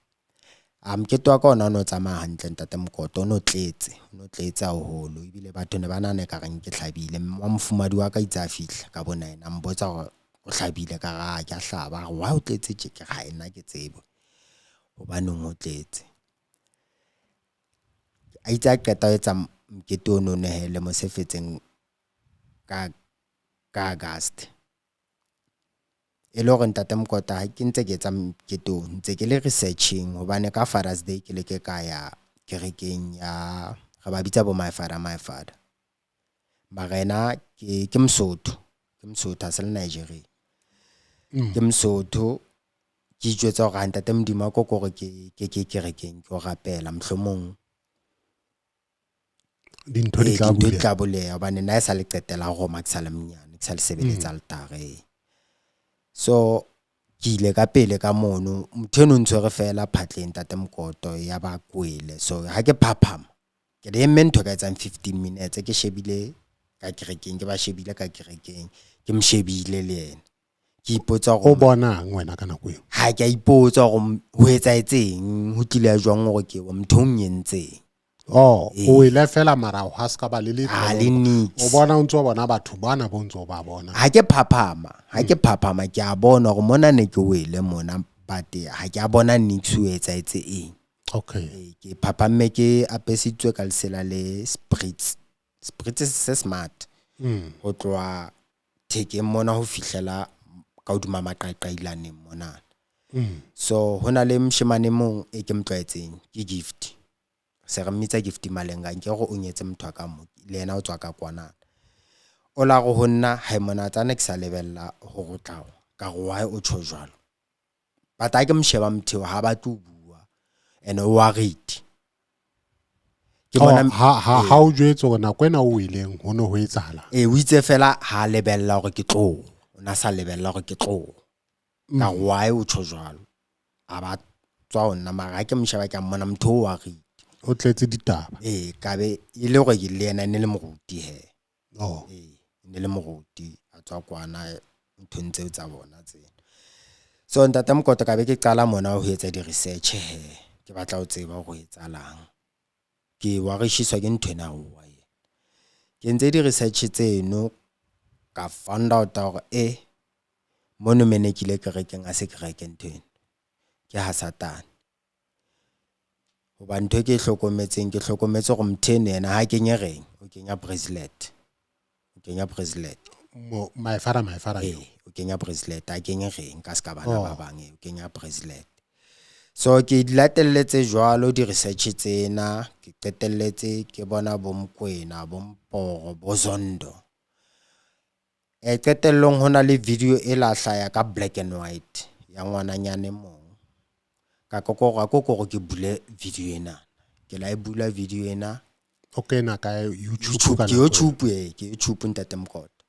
B: A mokete wa ka ona o no tsamaya hantle ntate Mokoto o no tletse, o no tletse haholo ebile batho ne ba nahana ekareng ke hlabile. Wa mofumahadi wa ka itse a fihla ka bona yena a mpotsa hore o hlabile ka re ha ke a hlaba. A re why o tletse tje? Ke re ha nna ke tsebe hobaneng ho tletse. A itse a qeta ho etsa mokete ono no he lemo se fetseng ka August. E le hore ntate Mokota ha ke ntse ke etsa mokete oo ntse ke le researching hobane ka Father's Day ke leke ka ya kerekeng ya re ba bitsa bo my father my father. Mara yena ke Mosotho, ke Mosotho ha se le Nigeria. Ke Mosotho ke itjwetsa hore ha ntate Modimo a ko hore ke kerekeng ke o rapela mohlomong
A: dintho di tla
B: dintho di tla buleha hobane nna e sa le qetela Roma ke sa le monyane ke sa le sebeletsa altare. So ke ile ka pele ka mono motho eno o ntshwere fela phatleng ntate Mokoto ya ba kwele. So ha ke phaphama ke le emme ntho ka etsang 15 minutes ke shebile ka kerekeng ke ba shebile ka kerekeng ke mo shebile le yena. Ke ipotsa
A: hore o bonang wena ka nako eo?
B: Ha ke a ipotsa hore ho etsahetseng, ho tlile jwang hore ke motho o nyentseng.
A: Oh, o ile fela mara ha se ka ba le letho.
B: Ha le niks.
A: O bona o ntso bona batho bana bo ntso ba bona.
B: Ha ke phaphama, ha ke phaphama ke a bona hore mona ne ke wele mona but ha ke a bona niks ho etsahetse eng.
A: Okay.
B: Ke phaphamme ke apesitswe ka lesela le spritz. Spritz se smart. Ho tloha thekeng mona ho fihlela ka hodima maqaqailaneng mona. So ho na le moshemane mong e ke mo tlwaetseng ke Gift. Se re mmitsa Gift Malenga nke gore o nyetse motho wa ka mo le yena o tswa ka kwana. O la go ho nna ha mona tsana ke sa lebella hore o tla ka re why o tjho jwalo. But ha ke mo sheba motho ha ba tlo bua and o worried.
A: Ke bona ha o jwetse hore nako ena o ileng ho no ho etsahala.
B: Eh o itse fela ha lebella hore ke tlo. O na sa lebella hore ke tlo. Ka why o tjho jwalo. A ba tswa ho nna mara ha ke mo sheba ke a mmona motho o worried.
A: O tletse ditaba.
B: Eh kabe e le hore ke le yena ne le moruti he.
A: Oh.
B: Eh ne le moruti a tswa kwana nthong tseo tsa bona tsena. So ntate Mokoto ka be ke qala mona ho etsa di-research he. Ke batla ho tseba hore ho etsahalang. Ke warishiswa ke ntho ena wa ena. Ke entse di-research tseno ka found out hore eh mono me ne ke ile kerekeng ha se kereke ntho ena. Ke ha Satane. Hoba ntho e ke e hlokometseng ke hlokometse hore motho eno yena ha kenye reng o kenya bracelet. O kenya bracelet.
A: My father, my father.
B: Eh, o kenya bracelet a kenye reng ka ska bana ba bang o kenya bracelet. So ke di latelletse jwalo di research tsena ke qetelletse ke bona bo Mokwena bo Mporo bo Zondo. E qetellong ho na le video e la hlaya ka black and white ya ngwananyane mong. Ka kokora kokoro ke bule video ena. Ke la e bula video ena.
A: O kena ka YouTube
B: ka ke YouTube e ke YouTube ntate Mokoto.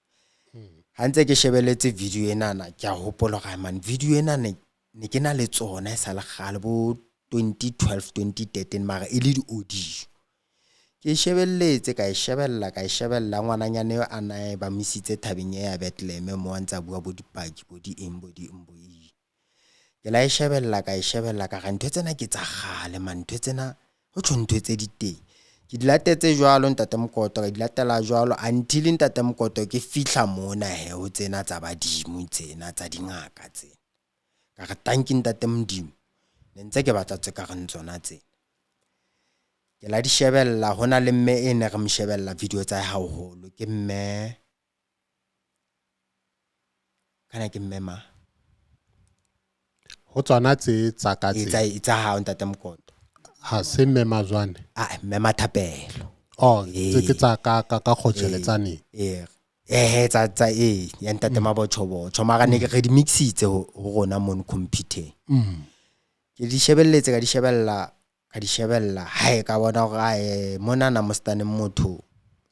B: Ha ntse ke shebeletse video ena na ke a hopola hore man video ena ne ke na le tsona e sa le kgale bo 2012 2013 mara e le di audio. Ke shebelletse ka e shebella ka e shebella ngwananyane eo a na e ba misitse thabeng e ya Bethlehem mo a ntse a bua bo dipaki bo di eng bo di eng bo eng. Ke la e shebella ka e shebella ka re ntho tsena ke tsa kgale man ntho tsena ho tjho ntho tse di teng. Ke di latetse jwalo ntate Mokoto, ka di latela jwalo until ntate Mokoto ke fihla mona he ho tsena tsa badimo tsena tsa dingaka tsena. Ka re tanki ntate Modimo, ne ntse ke batla tse ka reng tsona tsena. Ke la di shebella ho na le mme e ne re mo shebella video tsa hae haholo ke mme kana ke mme ma
A: Ho tsona tse tsa ka
B: e
A: tse.
B: tsa e tsa hao ntate Mokoto.
A: Ha se mme Mazwane.
B: Ah mme Mathapelo.
A: Oh, tse ke tsa ka ka ka kgotjheletsaneng.
B: Ee. Eh tsa tsa e ya ntate Mabotjhobotjho mara ne ke re di mixitse ho rona mono computer. Ke di shebelletse ka di shebella ka di shebella hae ka bona hore ae monana mostaneng motho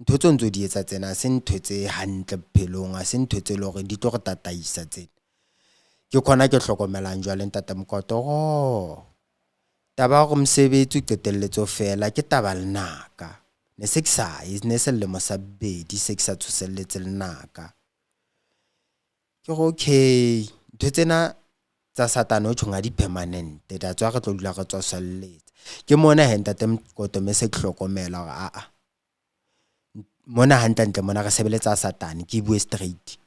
B: ntho tseo ntso di etsa tsena ha se ntho tse hantle bophelong, ha se ntho tse leng hore di tlo re tataisa tsena. Ke khona ke hlokomelang jwale ntate Mokoto oh taba ya hore mosebetsi o qetelletse o fela ke taba lenaka. Ne se ke sa ye, ne se selemo sa bobedi se ke sa tsoselletse lenaka. Ke re okay ntho tsena tsa Satane o tjhong ha di permanent, that's why re tlo dula re tsoselletse. Ke mona he ntate Mokoto me se ke hlokomela hore aa mona hantlentle mona re sebeletsa Satane, ke bue straight.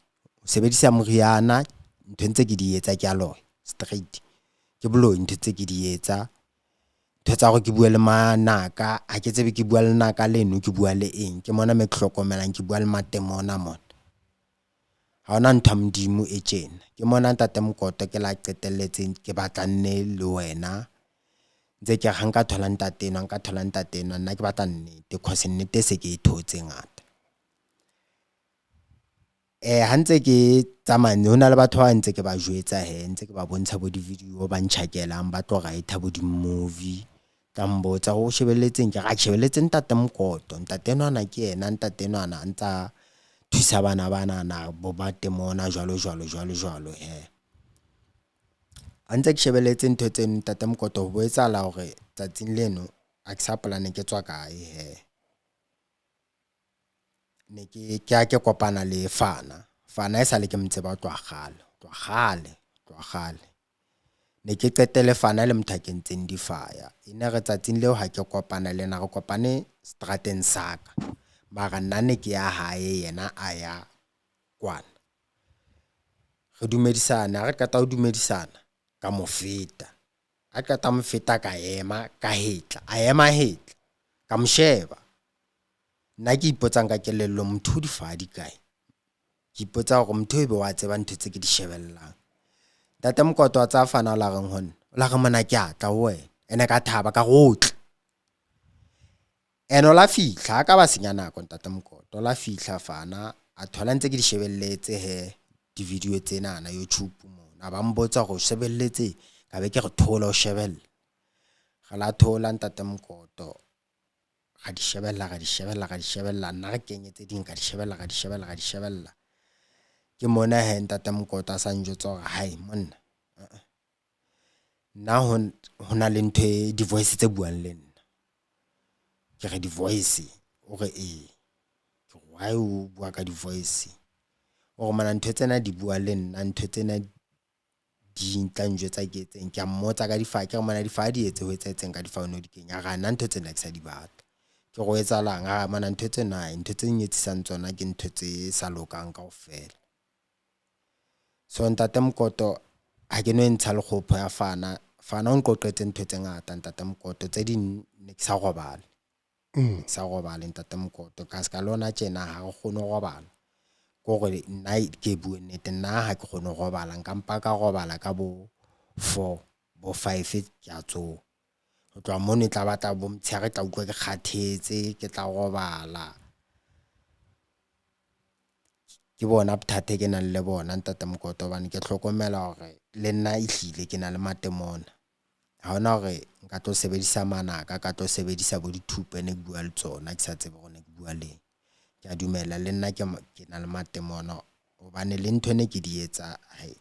B: O sebedisa moriana ntho ntse ke di etsa ke a loya straight. Ke boloi ntho tse ke di etsa. Ntho tsa hore ke bue le manaka, ha ke tsebe ke bua le naka leno ke bua le eng. Ke mona me ke hlokomelang ke bua le matemona mona. Ha hona ntho ya Modimo e tjena. Ke mona ntate Mokoto ke la qetelletseng ke batla nne le wena. Ntse ke re ha nka thola ntate enwa, nka thola ntate enwa, nna ke batla nnete cause nnete se ke e thotse ngata. Ha ntse ke tsamaya ho na le batho ba ntse ke ba jwetsa he ntse ke ba bontsha bo di-video ba ntjhakelang ba tlo writer bo di-movie. Tla mbotsa o shebelletseng, ke re ke shebelletse ntate Mokoto, ntate enwana ke yena ntate enwana a ntsa thusa bana banana bo matemona jwalo jwalo jwalo jwalo he. Ha ntse ke shebelletse ntho tseno ntate Mokoto ho bo etsahala hore tsatsing leno ha ke sa hopola ne ke tswa kae he. Ne ke ke ha ke kopana le Fana. Fana e sale ke mo tseba ho tloha kgale, ho tloha kgale, ho tloha kgale. Ne ke qetelle Fana le motho a kentseng difaya. E ne re tsatsing leo ha ke kopana le yena re kopane seterateng sa ka. Mara nna ne ke ya hae yena a ya kwana. Re dumedisane, ha re qeta ho dumedisana ka mo feta. Ha qeta mo feta ka ema ka hetla, a ema hetla ka mo sheba. Nna ke ipotsang ka kelellong motho o difaha di kae? Ke ipotsa hore motho ebe wa tseba ntho tse ke di shebellang. Ntate Mokoto wa tsaya Fana o la reng ho nna? O la re mona ke a tla ho wena. Ene ka thaba ka re o tle. Ene o la fihla, ha ka ba senya nako ntate Mokoto. O la fihla Fana a thola ntse ke di shebelletse he di-video tsenana YouTube mona. Ba mbotsa hore o shebelletse, ka be ke re thola o shebelle. Re la thola ntate Mokoto. Ra di shebella, ra di shebella, ra di shebella. Nna re kenye tse ding ka di shebella, ra di shebella, ra di shebella. Ke mona he ntate Mokoto a sa njwetsa hore hai monna, nna ho na le ntho e di-voice tse buang le nna. Ke re di-voice, o re ee. Ke re why o bua ka di-voice? O re mona ntho tsena di bua le nna, ntho tsena di tla njwetsa ke etseng. Ke a mmotsa ka difaha, ke re mona difaha di etse ho etsahetseng ka difaha o no di kenya. A re nna ntho tsena ke sa di batla. Ke re ho etsahalang? A re mona ntho tsena ntho tse nyetsisang tsona ke ntho tse sa lokang kaofela. So ntate Mokoto ha ke no e ntsha lekgopho ya Fana. Fana o nqoqetse ntho tse ngata ntate Mokoto, tse ding ne ke sa robale. Ke sa robale ntate Mokoto ka ska lona tjena ha re kgone ho robala. Ke hore nna ke bue nnete, nna ha ke kgone ho robala, nka mpa ka robala ka bo 4 bo 5 ke a tsoha. Ho tloha mono e tla batla bo motshehare, tla utlwa ke kgathetse, ke tla robala. Ke bona bothata ke nang le bona ntate Mokoto, hobane ke hlokomela hore le nna ehlile ke na le matemona. Ha hona hore nka tlo sebedisa manaka, ka tlo sebedisa bo dithupa ne ke bua le tsona, ke sa tsebe hore ne ke bua leng. Ke a dumela le nna ke na le matemona hobane le ntho ne ke di etsa hai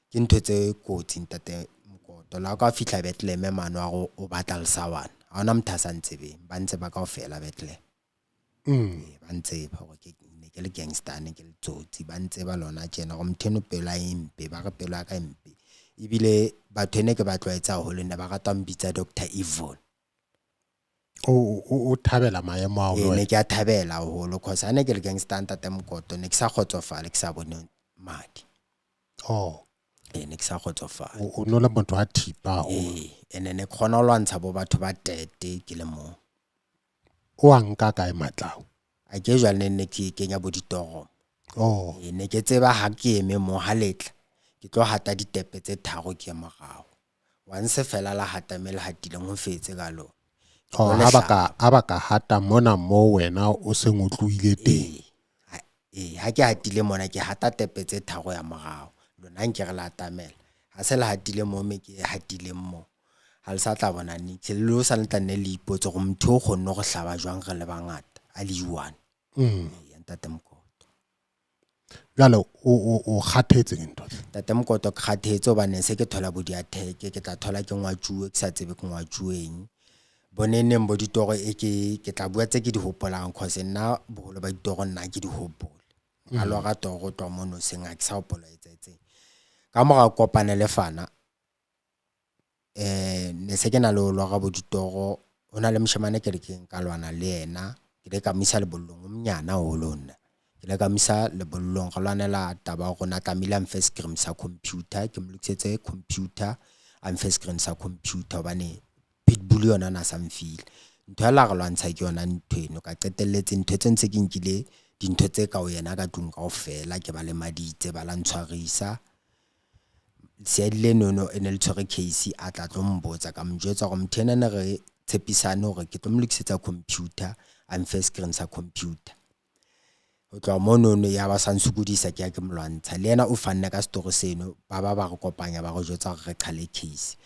B: ke ntho tse kotsi ntate Mokoto. Le ha o ka fihla Bethlehem mane wa re o batla lesawana, ha hona motho a sa ntsebeng, ba ntseba kaofela Bethlehem. Ba ntseba hore ke ne ke le gangster, ne ke le tsotsi, ba ntseba lona tjena hore motho eno pelo ya hae e mpe, ba re pelo ya ka e mpe. Ebile batho ene ke ba tlwaetse haholo ne ba rata ho mpitsa Doctor Evil.
A: O thabela maemo ao?
B: Ee, ne ke a thabela haholo cause ha ne ke le gangster, Ntate Mokoto, ne ke sa kgotsofale, ke sa bone madi.
A: Oh.
B: Ee, ne ke sa kgotsofale.
A: O no le motho wa thipa haholo.
B: Ee, ene ne ke kgona ho lwantsha bo batho ba tete ke le mong.
A: O a nka kae matla ao?
B: A ke jwale ne ne ke kenya bo ditoro.
A: Oh.
B: Ee, ne ke tseba ha ke eme mo ha letla ke tlo hata ditepe tse tharo ke ye morao. Once fela la hata me le hatileng ho fetse ka lona.
A: Oh, ha ba ka hata mona mo wena o seng o tlohile teng.
B: Ee, ha ke hatile mona ke hata tepe tse tharo ya morao. Lona nke re la atamela. Ha se le hatile mo me ke hatileng mo. Ha le sa tla bona niks. Le lo sa le tla nne le ipotse hore motho o kgonne go hlaba jwang re le bangata a le one. Ee, Ntate Mokoto.
A: Jwale o kgathetse ke ntho tse?
B: Ntate Mokoto, ke kgathetse hobane se ke thola bo di-attack, ke tla thola ke ngwatjuwe ke sa tsebe ke ngwatjuweng. Bo neneng bo ditoro e ke tla bua tse ke di hopolang cause nna boholo ba ditoro nna ke di hopole. Nka lora toro ho tloha mono hoseng ha ke sa hopola e etsahetseng. Ka mora kopane le Fana, ne se ke na le ho lora bo ditoro. Ho na le moshemane ke re ke nka lwana le yena, ke ile ka mo isa lebollong, o monyane haholo ho nna. Ke ile ka mo isa lebollong re lwanela taba ya hore o na tlamehile a mfe screen sa computer, ke mo lokisetse computer, a mfe screen sa computer hobane pitbull yona na sa mfile. Ntho ya la re lwantsha ke yona ntho eno, ka qetelletse ntho tse ntse ke nkile dintho tse ka ho yena ka tlung kaofela, ke ba lemaditse, ba la ntshwarisa. Seadi lenono e ne le tshwere case a tla tlo mbotsa, ka mo jwetsa hore motho ena ne re tshepisane hore ke tlo mo lokisetsa computer, a mfe screen sa computer. Ho tloha monono ya ba sa nsokodisa, ke ya ke mo lwantsha. Le yena o fanne ka story seno, ba ba ba re kopanya ba re jwetsa hore re qhale case.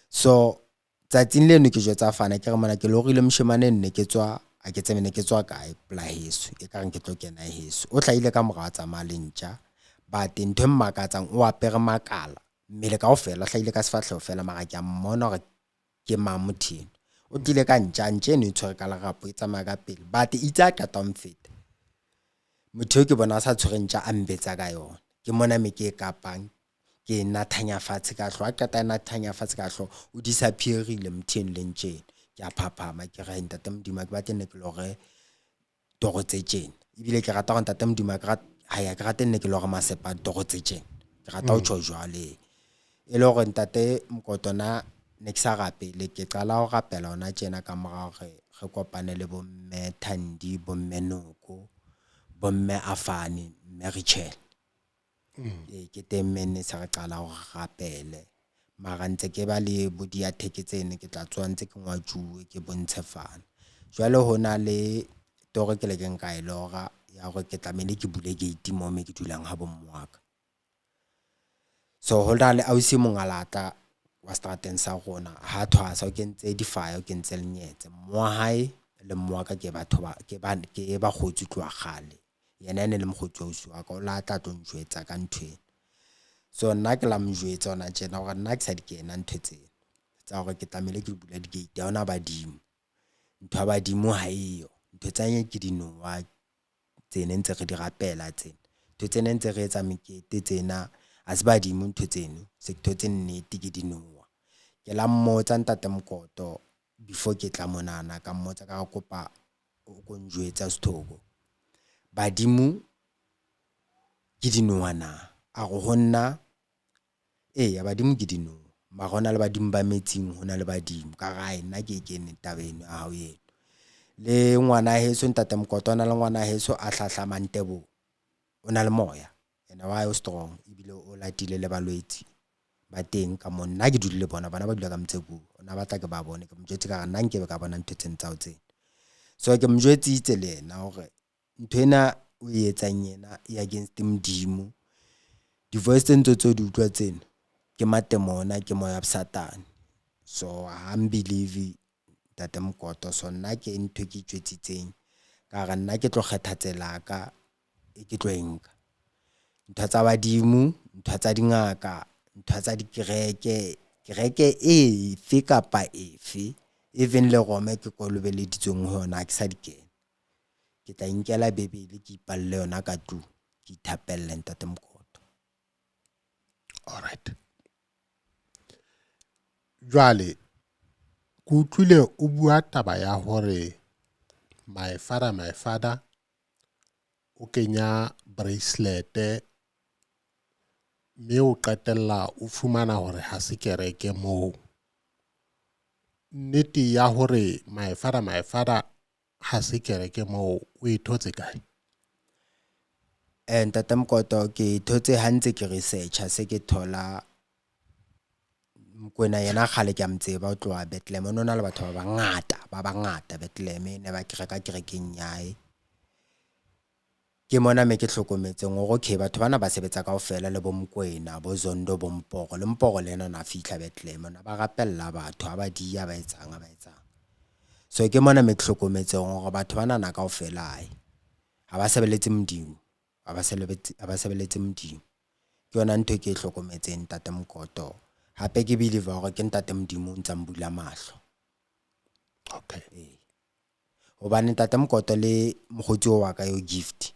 B: So tsatsing leno ke jwetsa Fana ke re mona ke lorile moshemane nne ke tswa, a ke tsebe ne ke tswa kae pola heso, e ka reng ke tlo kena heso. O hlahile ka morao a tsamaya le ntja, but ntho e mmakatsang o apere makala mmele kaofela, o hlahile ka sefahleho fela, mara ke a mmona hore ke mang motho eno. O tlile ka ntja, ntja eno e tshwere ka lerapo e tsamaya ka pele, but itse a qeta ho mfeta, motho eo ke bona a sa tshwere ntja a mbetsa ka yona. Ke mona me ke e kapang, ke nathanya fatshe ka hlooho. Ha qeta e nathanya fatshe ka hlooho, o disappear-ile motho eno le ntja eno. Ke a phaphama ke re Ntate Modimo ha ke batle nne ke lore toro tse tjena. Ebile ke rata hore Ntate Modimo ha ke ha ke rate nne ke lore masepa toro tse tjena. Ke rata ho tjho jwale. E le hore Ntate Mokoto nna ne ke sa rapele, ke qala ho rapela hona tjena ka mora hore re kopane le bo mme Thandi, bo mme Noko, bo mme Afane, mme Richel. Ee, ke teng mme ne se re qala hore re rapele. Mara ntse ke ba le bo di-attack tseno, ke tla tsoha ntse ke ngwatjuwe ke bontshe Fana. Jwale ho na le toro ke le ke nka e lora ya hore ke tlamehile ke bule gate mo me ke dulang ha bo mme wa ka. So ho na le ausi e mong a latla wa seterateng sa rona, ha thwasa o kentse difaya, o kentse lenyetse. Mme wa hae le mme wa ka ke batho ba ke ba ke bakgotsi tloha kgale. Yena e ne le mokgotsi wa ausi wa ka, o la tla tlo njwetsa ka ntho ena. So nna ke la mo jwetsa hona tjena hore nna ke sa di kena ntho tsena tsa hore ke tlamehile ke bula di-gate, ha hona badimo. Ntho ya badimo ha eyo. Ntho tsa ke dinowa tsene ntse re di rapela tsena. Ntho tsena ntse re etsa mekete tsena ha se badimo ntho tseno, se ke thotse nnete ke dinowa. Ke la mmotsa Ntate Mokoto before ke tla monana, ka mmotsa ka re kopa o ko njwetsa Sthoko, badimo ke dinowa na? A re ho nna eya badimo ke dinowa, mara hona le badimo ba metsing, hona le badimo. Ka re ae nna ke e kene taba eno ya hao eno. Le ngwana heso Ntate Mokoto, o na le ngwana heso a hlahlamang Teboho, o na le moya ene wa hae o strong, ebile o latile le balwetsi ba teng ka mo. Nna ke dule le bona, bona ba dula ka Motsekong, o na batla ke ba bone. Ke mo jwetse ka re nna nkebe ka bona ntho tseno tsa hao tsena. So ke mo jwetsitse le yena hore ntho ena o e etsang yena e against Modimo. Di-voice tse ntse tse di utlwa tseno ke matemona, ke moya wa Satane. So ha mbelieve Ntate Mokoto. So nna ke ntho e ke itjwetsitseng ka re nna ke tlo kgetha tsela ka e ke tlo e nka. Ntho tsa badimo, ntho tsa dingaka, ntho tsa dikereke, kereke efe kapa efe, even le Rome ke kolobeleditsweng ho yona ha ke sa di kena. Ke tla inkela Bebele ke ipalle yona ka tlung, ke ithapelle Ntate Mokoto.
A: All right. Jwale Ke utlwile o bua taba ya hore my father, my father o kenya bracelet mme o qetella o fumana hore ha se kereke moo. Nnete ya hore my father, my father ha se kereke moo o e thotse kae?
B: Ntate Mokoto ke thotse ha ntse ke research-a se ke thola Mokwena yena kgale ke a mo tseba o tloha Bethlehem. O no na le batho ba bangata ba bangata Bethlehem ne ba kereka kerekeng ya hae. Ke mona me ke hlokometseng hore okay batho bana ba sebetsa kaofela le bo Mokwena, bo Zondo, bo Mporo. Le Mporo le yena o na fihla Bethlehem ona ba rapella batho ha ba diya ba etsang ba etsang. So ke mona me ke hlokometseng hore batho bana na kaofela hae ha ba sebeletse Modimo, ha ba sebeletse ha ba sebeletse Modimo. Ke yona ntho e ke e hlokometseng ntate Mokoto. Hape ke believe hore ke ntate Modimo o ntsa mbula mahlo.
A: Okay.
B: Ee. Hobane ntate Mokoto le mokgotsi o wa ka eo Gift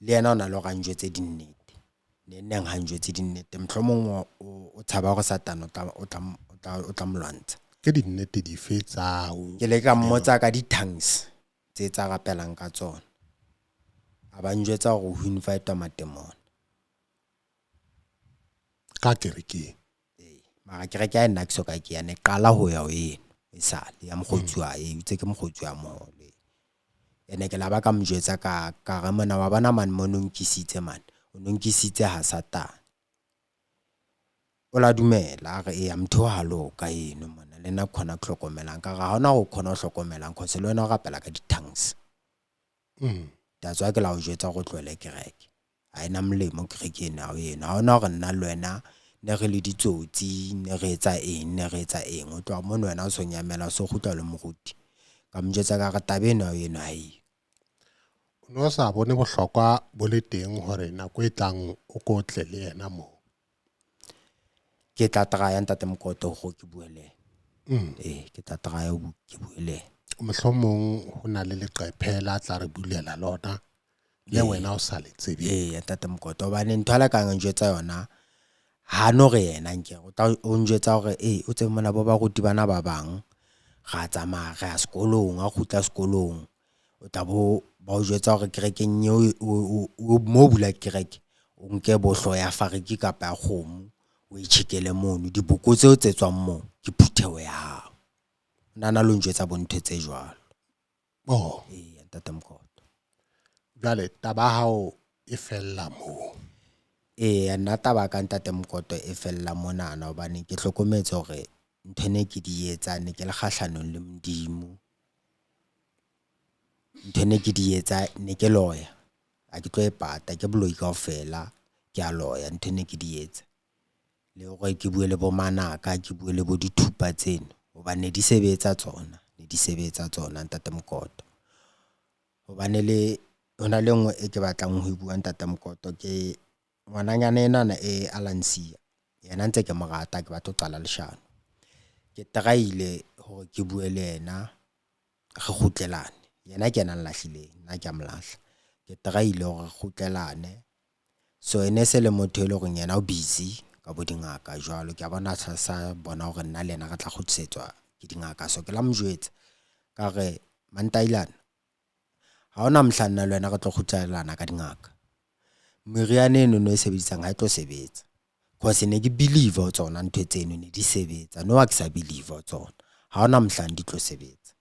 B: le yena o na le hore a njwetse dinnete. Neng neng ha njwetse dinnete mohlomong o tshaba hore Satane o tla o tla o tla o tla mo lwantsha.
A: Ke dinnete dife tsa ho
B: Ke le ka mmotsa ka di-tongues tse tsa rapelang ka tsona. A ba njwetsa hore ho invite matemona.
A: Ka kerekeng.
B: Ee, mara kereke ya nna ke soka ke ya ne qala ho ya ho eno esale ya mokgotsi wa e itse ke mokgotsi wa moholo. Ene ke la ba ka mo jwetsa ka ka re mona wa bona mane mo no nkisitse mane o no nkisitse ha Satane. O la dumela a re eya motho ha loka eno mona le nna ke khona ke hlokomelang ka re ha hona ho khona ho hlokomelang cause le wena o rapela ka di-tongues. That's why ke la o jwetsa hore o tlohele kereke. Ha ena molemo kereke eno ya ho eno. Ha hona hore nna le wena ne re le ditsotsi ne re etsa eng ne re etsa eng. O tloha mono wena o so nyamela o so kgutla le moruti. Ka mo jwetsa ka re taba eno ya ho eno ha eyo.
A: O no sa bone bohlokwa bo le teng hore nako e tlang o ko tle le yena moo?
B: Ke tla try ntate Mokoto hore ke bue le yena. Ee, ke tla try ke bue le yena.
A: Mohlomong ho na le leqephe la tla re bulela lona le wena o sa le tsebeng.
B: Ee, ntate Mokoto hobane ntho a lekang njwetsa yona ha no re yena nkere o tla o njwetsa hore ee o tsebe mona bo baruti bana ba bang ra tsamaya re ya sekolong ha kgutla sekolong o tla bo ba o jwetsa hore kerekeng eo o mo bula kereke o nke bo hlooho ya fariki kapa ya kgomo o e tjhekele mono diboko tseo tse tswang moo ke phutheho ya hao. Nana lo njwetsa bo ntho tse jwalo.
A: Oh.
B: Ee, ntate Mokoto.
A: Jwale taba ya hao e fella moo.
B: Ee, nna taba ka ntate Mokoto e fella monana hobane ke hlokometse hore ntho ne ke di etsa ne ke le kgahlanong le Modimo. Ntho ne ke di etsa ne ke loya. Ha ke tlo e pata ke boloi kaofela ke a loya ntho ne ke di etsa. Le hore ke bue le bo manaka, ke bue le bo dithupa tseno hobane ne di sebetsa tsona, ne di sebetsa tsona ntate Mokoto. Hobane le hona le nngwe e ke batlang ho e bua ntate Mokoto ke ngwananyana enwana e Alansia. Yena ntse ke mo rata ke batla ho qala leshano. Ke try-ile hore ke bue le yena re kgutlelane. Yena ke yena a nlahlileng, nna ke a mo lahla. Ke try-ile hore re kgutlelane. So ene se le motho e leng hore yena o busy ka bo dingaka jwalo. Ke a bona sa bona hore nna le yena re tla kgutlisetswa ke dingaka. So ke la mo jwetsa ka re Mantailana ha hona mohla nna le wena re tlo kgutlelana ka dingaka. Meriana eno no e sebedisang ha e tlo sebetsa. Cause ne ke believe ho tsona ntho tseno ne di sebetsa. No ha ke sa believe ho tsona. Ha hona mohlang di tlo sebetsa.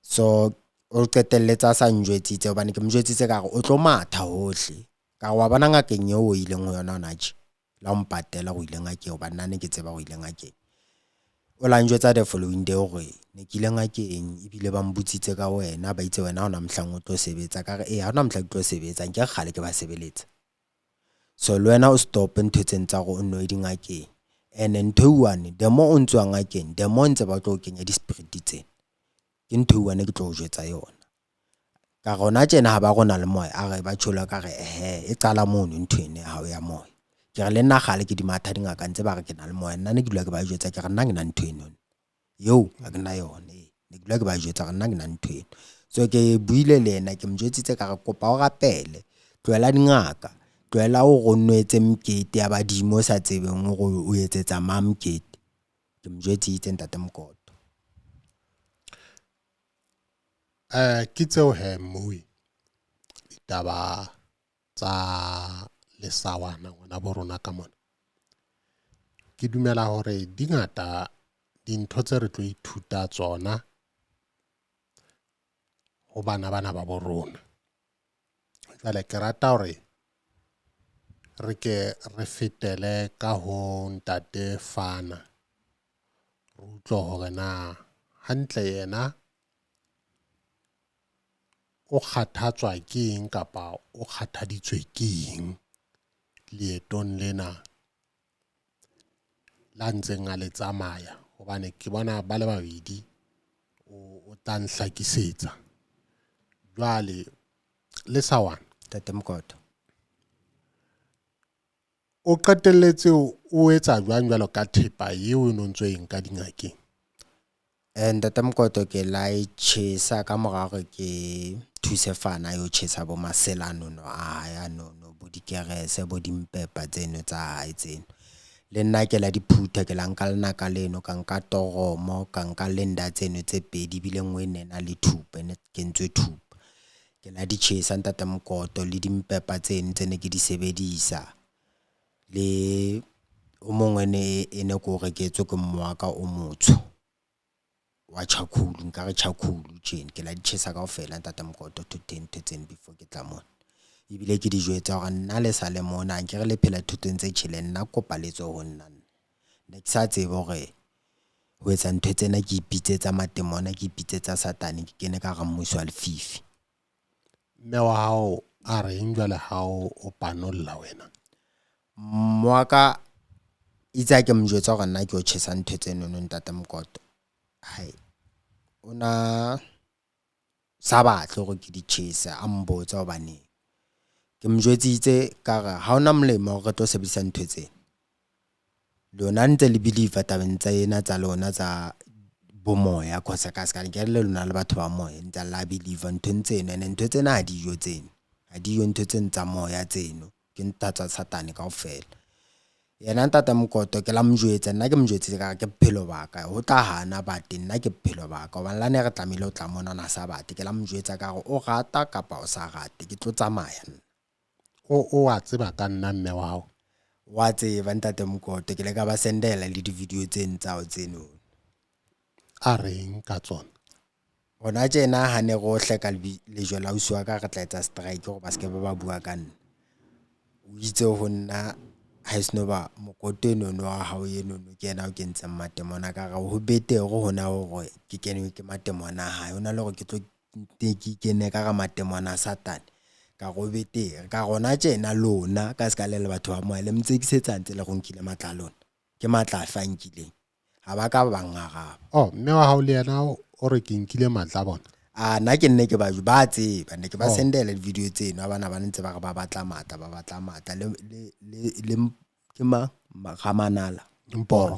B: So o qetelletse a sa njwetsitse hobane ke mo jwetsitse ka re o tlo matha hohle. Ka re wa bona ngakeng eo o ileng ho yona hona tje. La o mpatela hore o ile ngakeng hobane nna ne ke tseba hore o ile ngakeng. O la njwetsa the following day hore ne ke ile ngakeng ebile ba mbotsitse ka wena ba itse wena ha hona mohlang o tlo sebetsa. Ka re ee ha hona mohlang ke tlo sebetsa nke kgale ke ba sebeletsa. So le wena o stop ntho tseno tsa hore o nno ye dingakeng. Ene ntho e one the more o ntse wa ngakeng the more ntse ba tlo o kenya di-spirit tsena. Ke ntho e one ke tlo o jwetsa yona. Ka re hona tjena ha ba rona le moya a re ba tjholo ka re ehe e qala mono ntho eno ya hao ya moya. Ke re le nna kgale ke di matha dingaka ntse ba re ke na le moya nna ne ke dula ke ba jwetsa ke re nna ke na ntho eno. Eo ha ke na yona ee. Ne ke dula ke ba jwetsa hore nna ke na ntho eno. So ke buile le yena ke mo jwetsitse ka re kopa o rapele. Tlohela dingaka, tlohela hore o nno etse mekete ya badimo o sa tsebeng hore o etsetsa mang mokete. Ke mo jwetsitse ntate Mokoto.
A: Ke tseo he mmui ditaba tsa lesawana ngwana bo rona ka mona. Ke dumela hore di ngata dintho tse re tlo ithuta tsona ho bana bana ba bo rona. Jwale ke rata hore re ke re fetele ka ho ntate Fana. Re utlwe hore na hantle yena o kgathatswa ke eng kapa o kgathaditswe ke eng leetong lena la ntseng a le tsamaya. Hobane ke bona ba le babedi o tla nhlakisetsa. Jwale Lesawana,
B: Ntate Mokoto.
A: O qetelletse o etsa jwang jwalo ka thepa eo o no ntso e nka dingakeng?
B: Ntate Mokoto ke la e tjhesa ka mora hore ke thuse Fana yo tjhesa bo masela anono a hae anono, bo dikerese, bo dimpepa tseno tsa hae tseno. Le nna ke la di phutha, ke la nka lenaka leno, ka nka toromo, ka nka lenda tseno tse pedi, ebile nngwe e ne na le thupa, e ne kentswe thupa. Ke la di tjhesa ntate Mokoto le dimpepa tseno tse ne ke di sebedisa. Le o mongwe e ne ko reketswe ke mme wa ka o motsho wa charcoal, nkare charcoal tjena. Ke la di tjhesa kaofela ntate Mokoto thoteng ntho tseno before ke tla mona. Ebile ke di jwetsa hore nna le sa le mona akere le phela thoteng tse tjheleng, nna kopa le tswe ho nna. Ne ke sa tsebe hore ho etsa ntho tsena ke ipitsetsa matemona, ke ipitsetsa satane, ke kene ka hara mmuso wa lefifi.
A: Mme wa hao a reng jwale ha o panolla wena?
B: Mme wa ka itse ha ke mo jwetsa hore nna ke o tjhesa ntho tsenono ntate Mokoto. Hai, o na sa batle hore ke di tjhese, a mbotsa hobaneng. Ke mo jwetsitse ka re ha hona molemo hore re tlo sebedisa ntho tsena. Lona ntse le believe tabeng tsena tsa lona tsa bomoya cause ka ska ke le lona le batho ba moya ntse la believe nthong tseno, ene ntho tsena ha diyo tseno, ha diyo ntho tseno tsa moya tseno, ke ntho tsa satane kaofela. Yena ntate Mokoto ke la mo jwetsa, nna ke mo jwetsitse ka re ke bophelo ba ka, ho tla hana but nna ke bophelo ba ka, hobane le ha ne re tlamehile ho tla mona o na sa batle. Ke la mo jwetsa ka re o rata kapa o sa rate ke tlo tsamaya nna.
A: O a tseba ka nna mme wa hao?
B: Wa tseba ntate Mokoto, ke le ka ba sendela le di-video tseno tsa hao tseno.
A: A reng ka tsona?
B: Hona tjena ha ne re o hleka lejwe la ausi wa ka re tla etsa strike hore ba se ke ba bua ka nna. O itse ho nna ha e seno ba Mokoto enono wa hao enono ke yena o kentseng matemona ka re ho betere hona hore ke kenwe ke matemona a hae. Hona le hore ke tlo ke kene ka ra matemona a satane. Ka re ho betere. Ka re hona tjena lona ka ska le le batho ba moya le mtsekisetsa ntse le re o nkile matla a lona. Ke matla afe a nkileng? Ha ba ka ba ngaraba.
A: Oh, mme wa hao le yena o re ke nkile matla a bona?
B: A nna ke nne ke ba ba tseba, ne ke ba sendela di-video tseno ha bana ba ntse ba re ba batla matla, ba batla matla le le le le ke mang Ramanala
A: Mporo.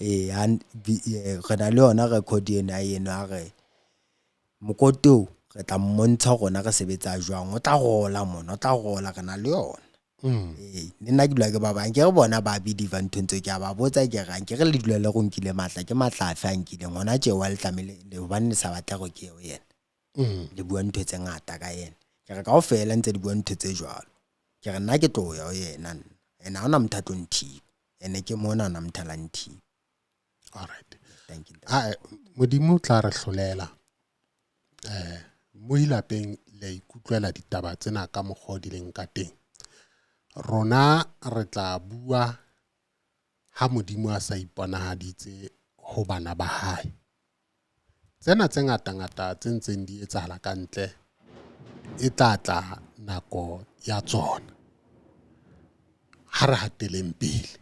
B: Eh re na le yona record ena eno a re Mokoto re tla mmontsha rona re sebetsa jwang, o tla rola mona, o tla rola re na le yona. Eh le nna ke dula ke ba bang ke re bona ba believe nthong tseo, ke a ba botsa ke re ke re le dula le re o nkile matla, ke matla afe a nkileng hona tje wa le tlamehile le hobane le sa batle hore ke ye ho yena. Le bua ntho tse ngata ka yena. Ke re kaofela ntse le bua ntho tse jwalo. Ke re nna ke tlo ya ho yena nna. Ene ha hona motho a tlo nthiba. Ene ke mona hona motho a la nthiba.
A: All right.
B: Thank you.
A: Modimo o tla re hlolela. Mo lapeng le ikutlwela ditaba tsena ka mokgwa o di leng ka teng. Rona re tla bua ha Modimo a sa iponahaditse ho bana ba hae. Tsena tse ngata-ngata tse ntseng di etsahala ka ntle e tla tla nako ya tsona. Ha re hateleng pele.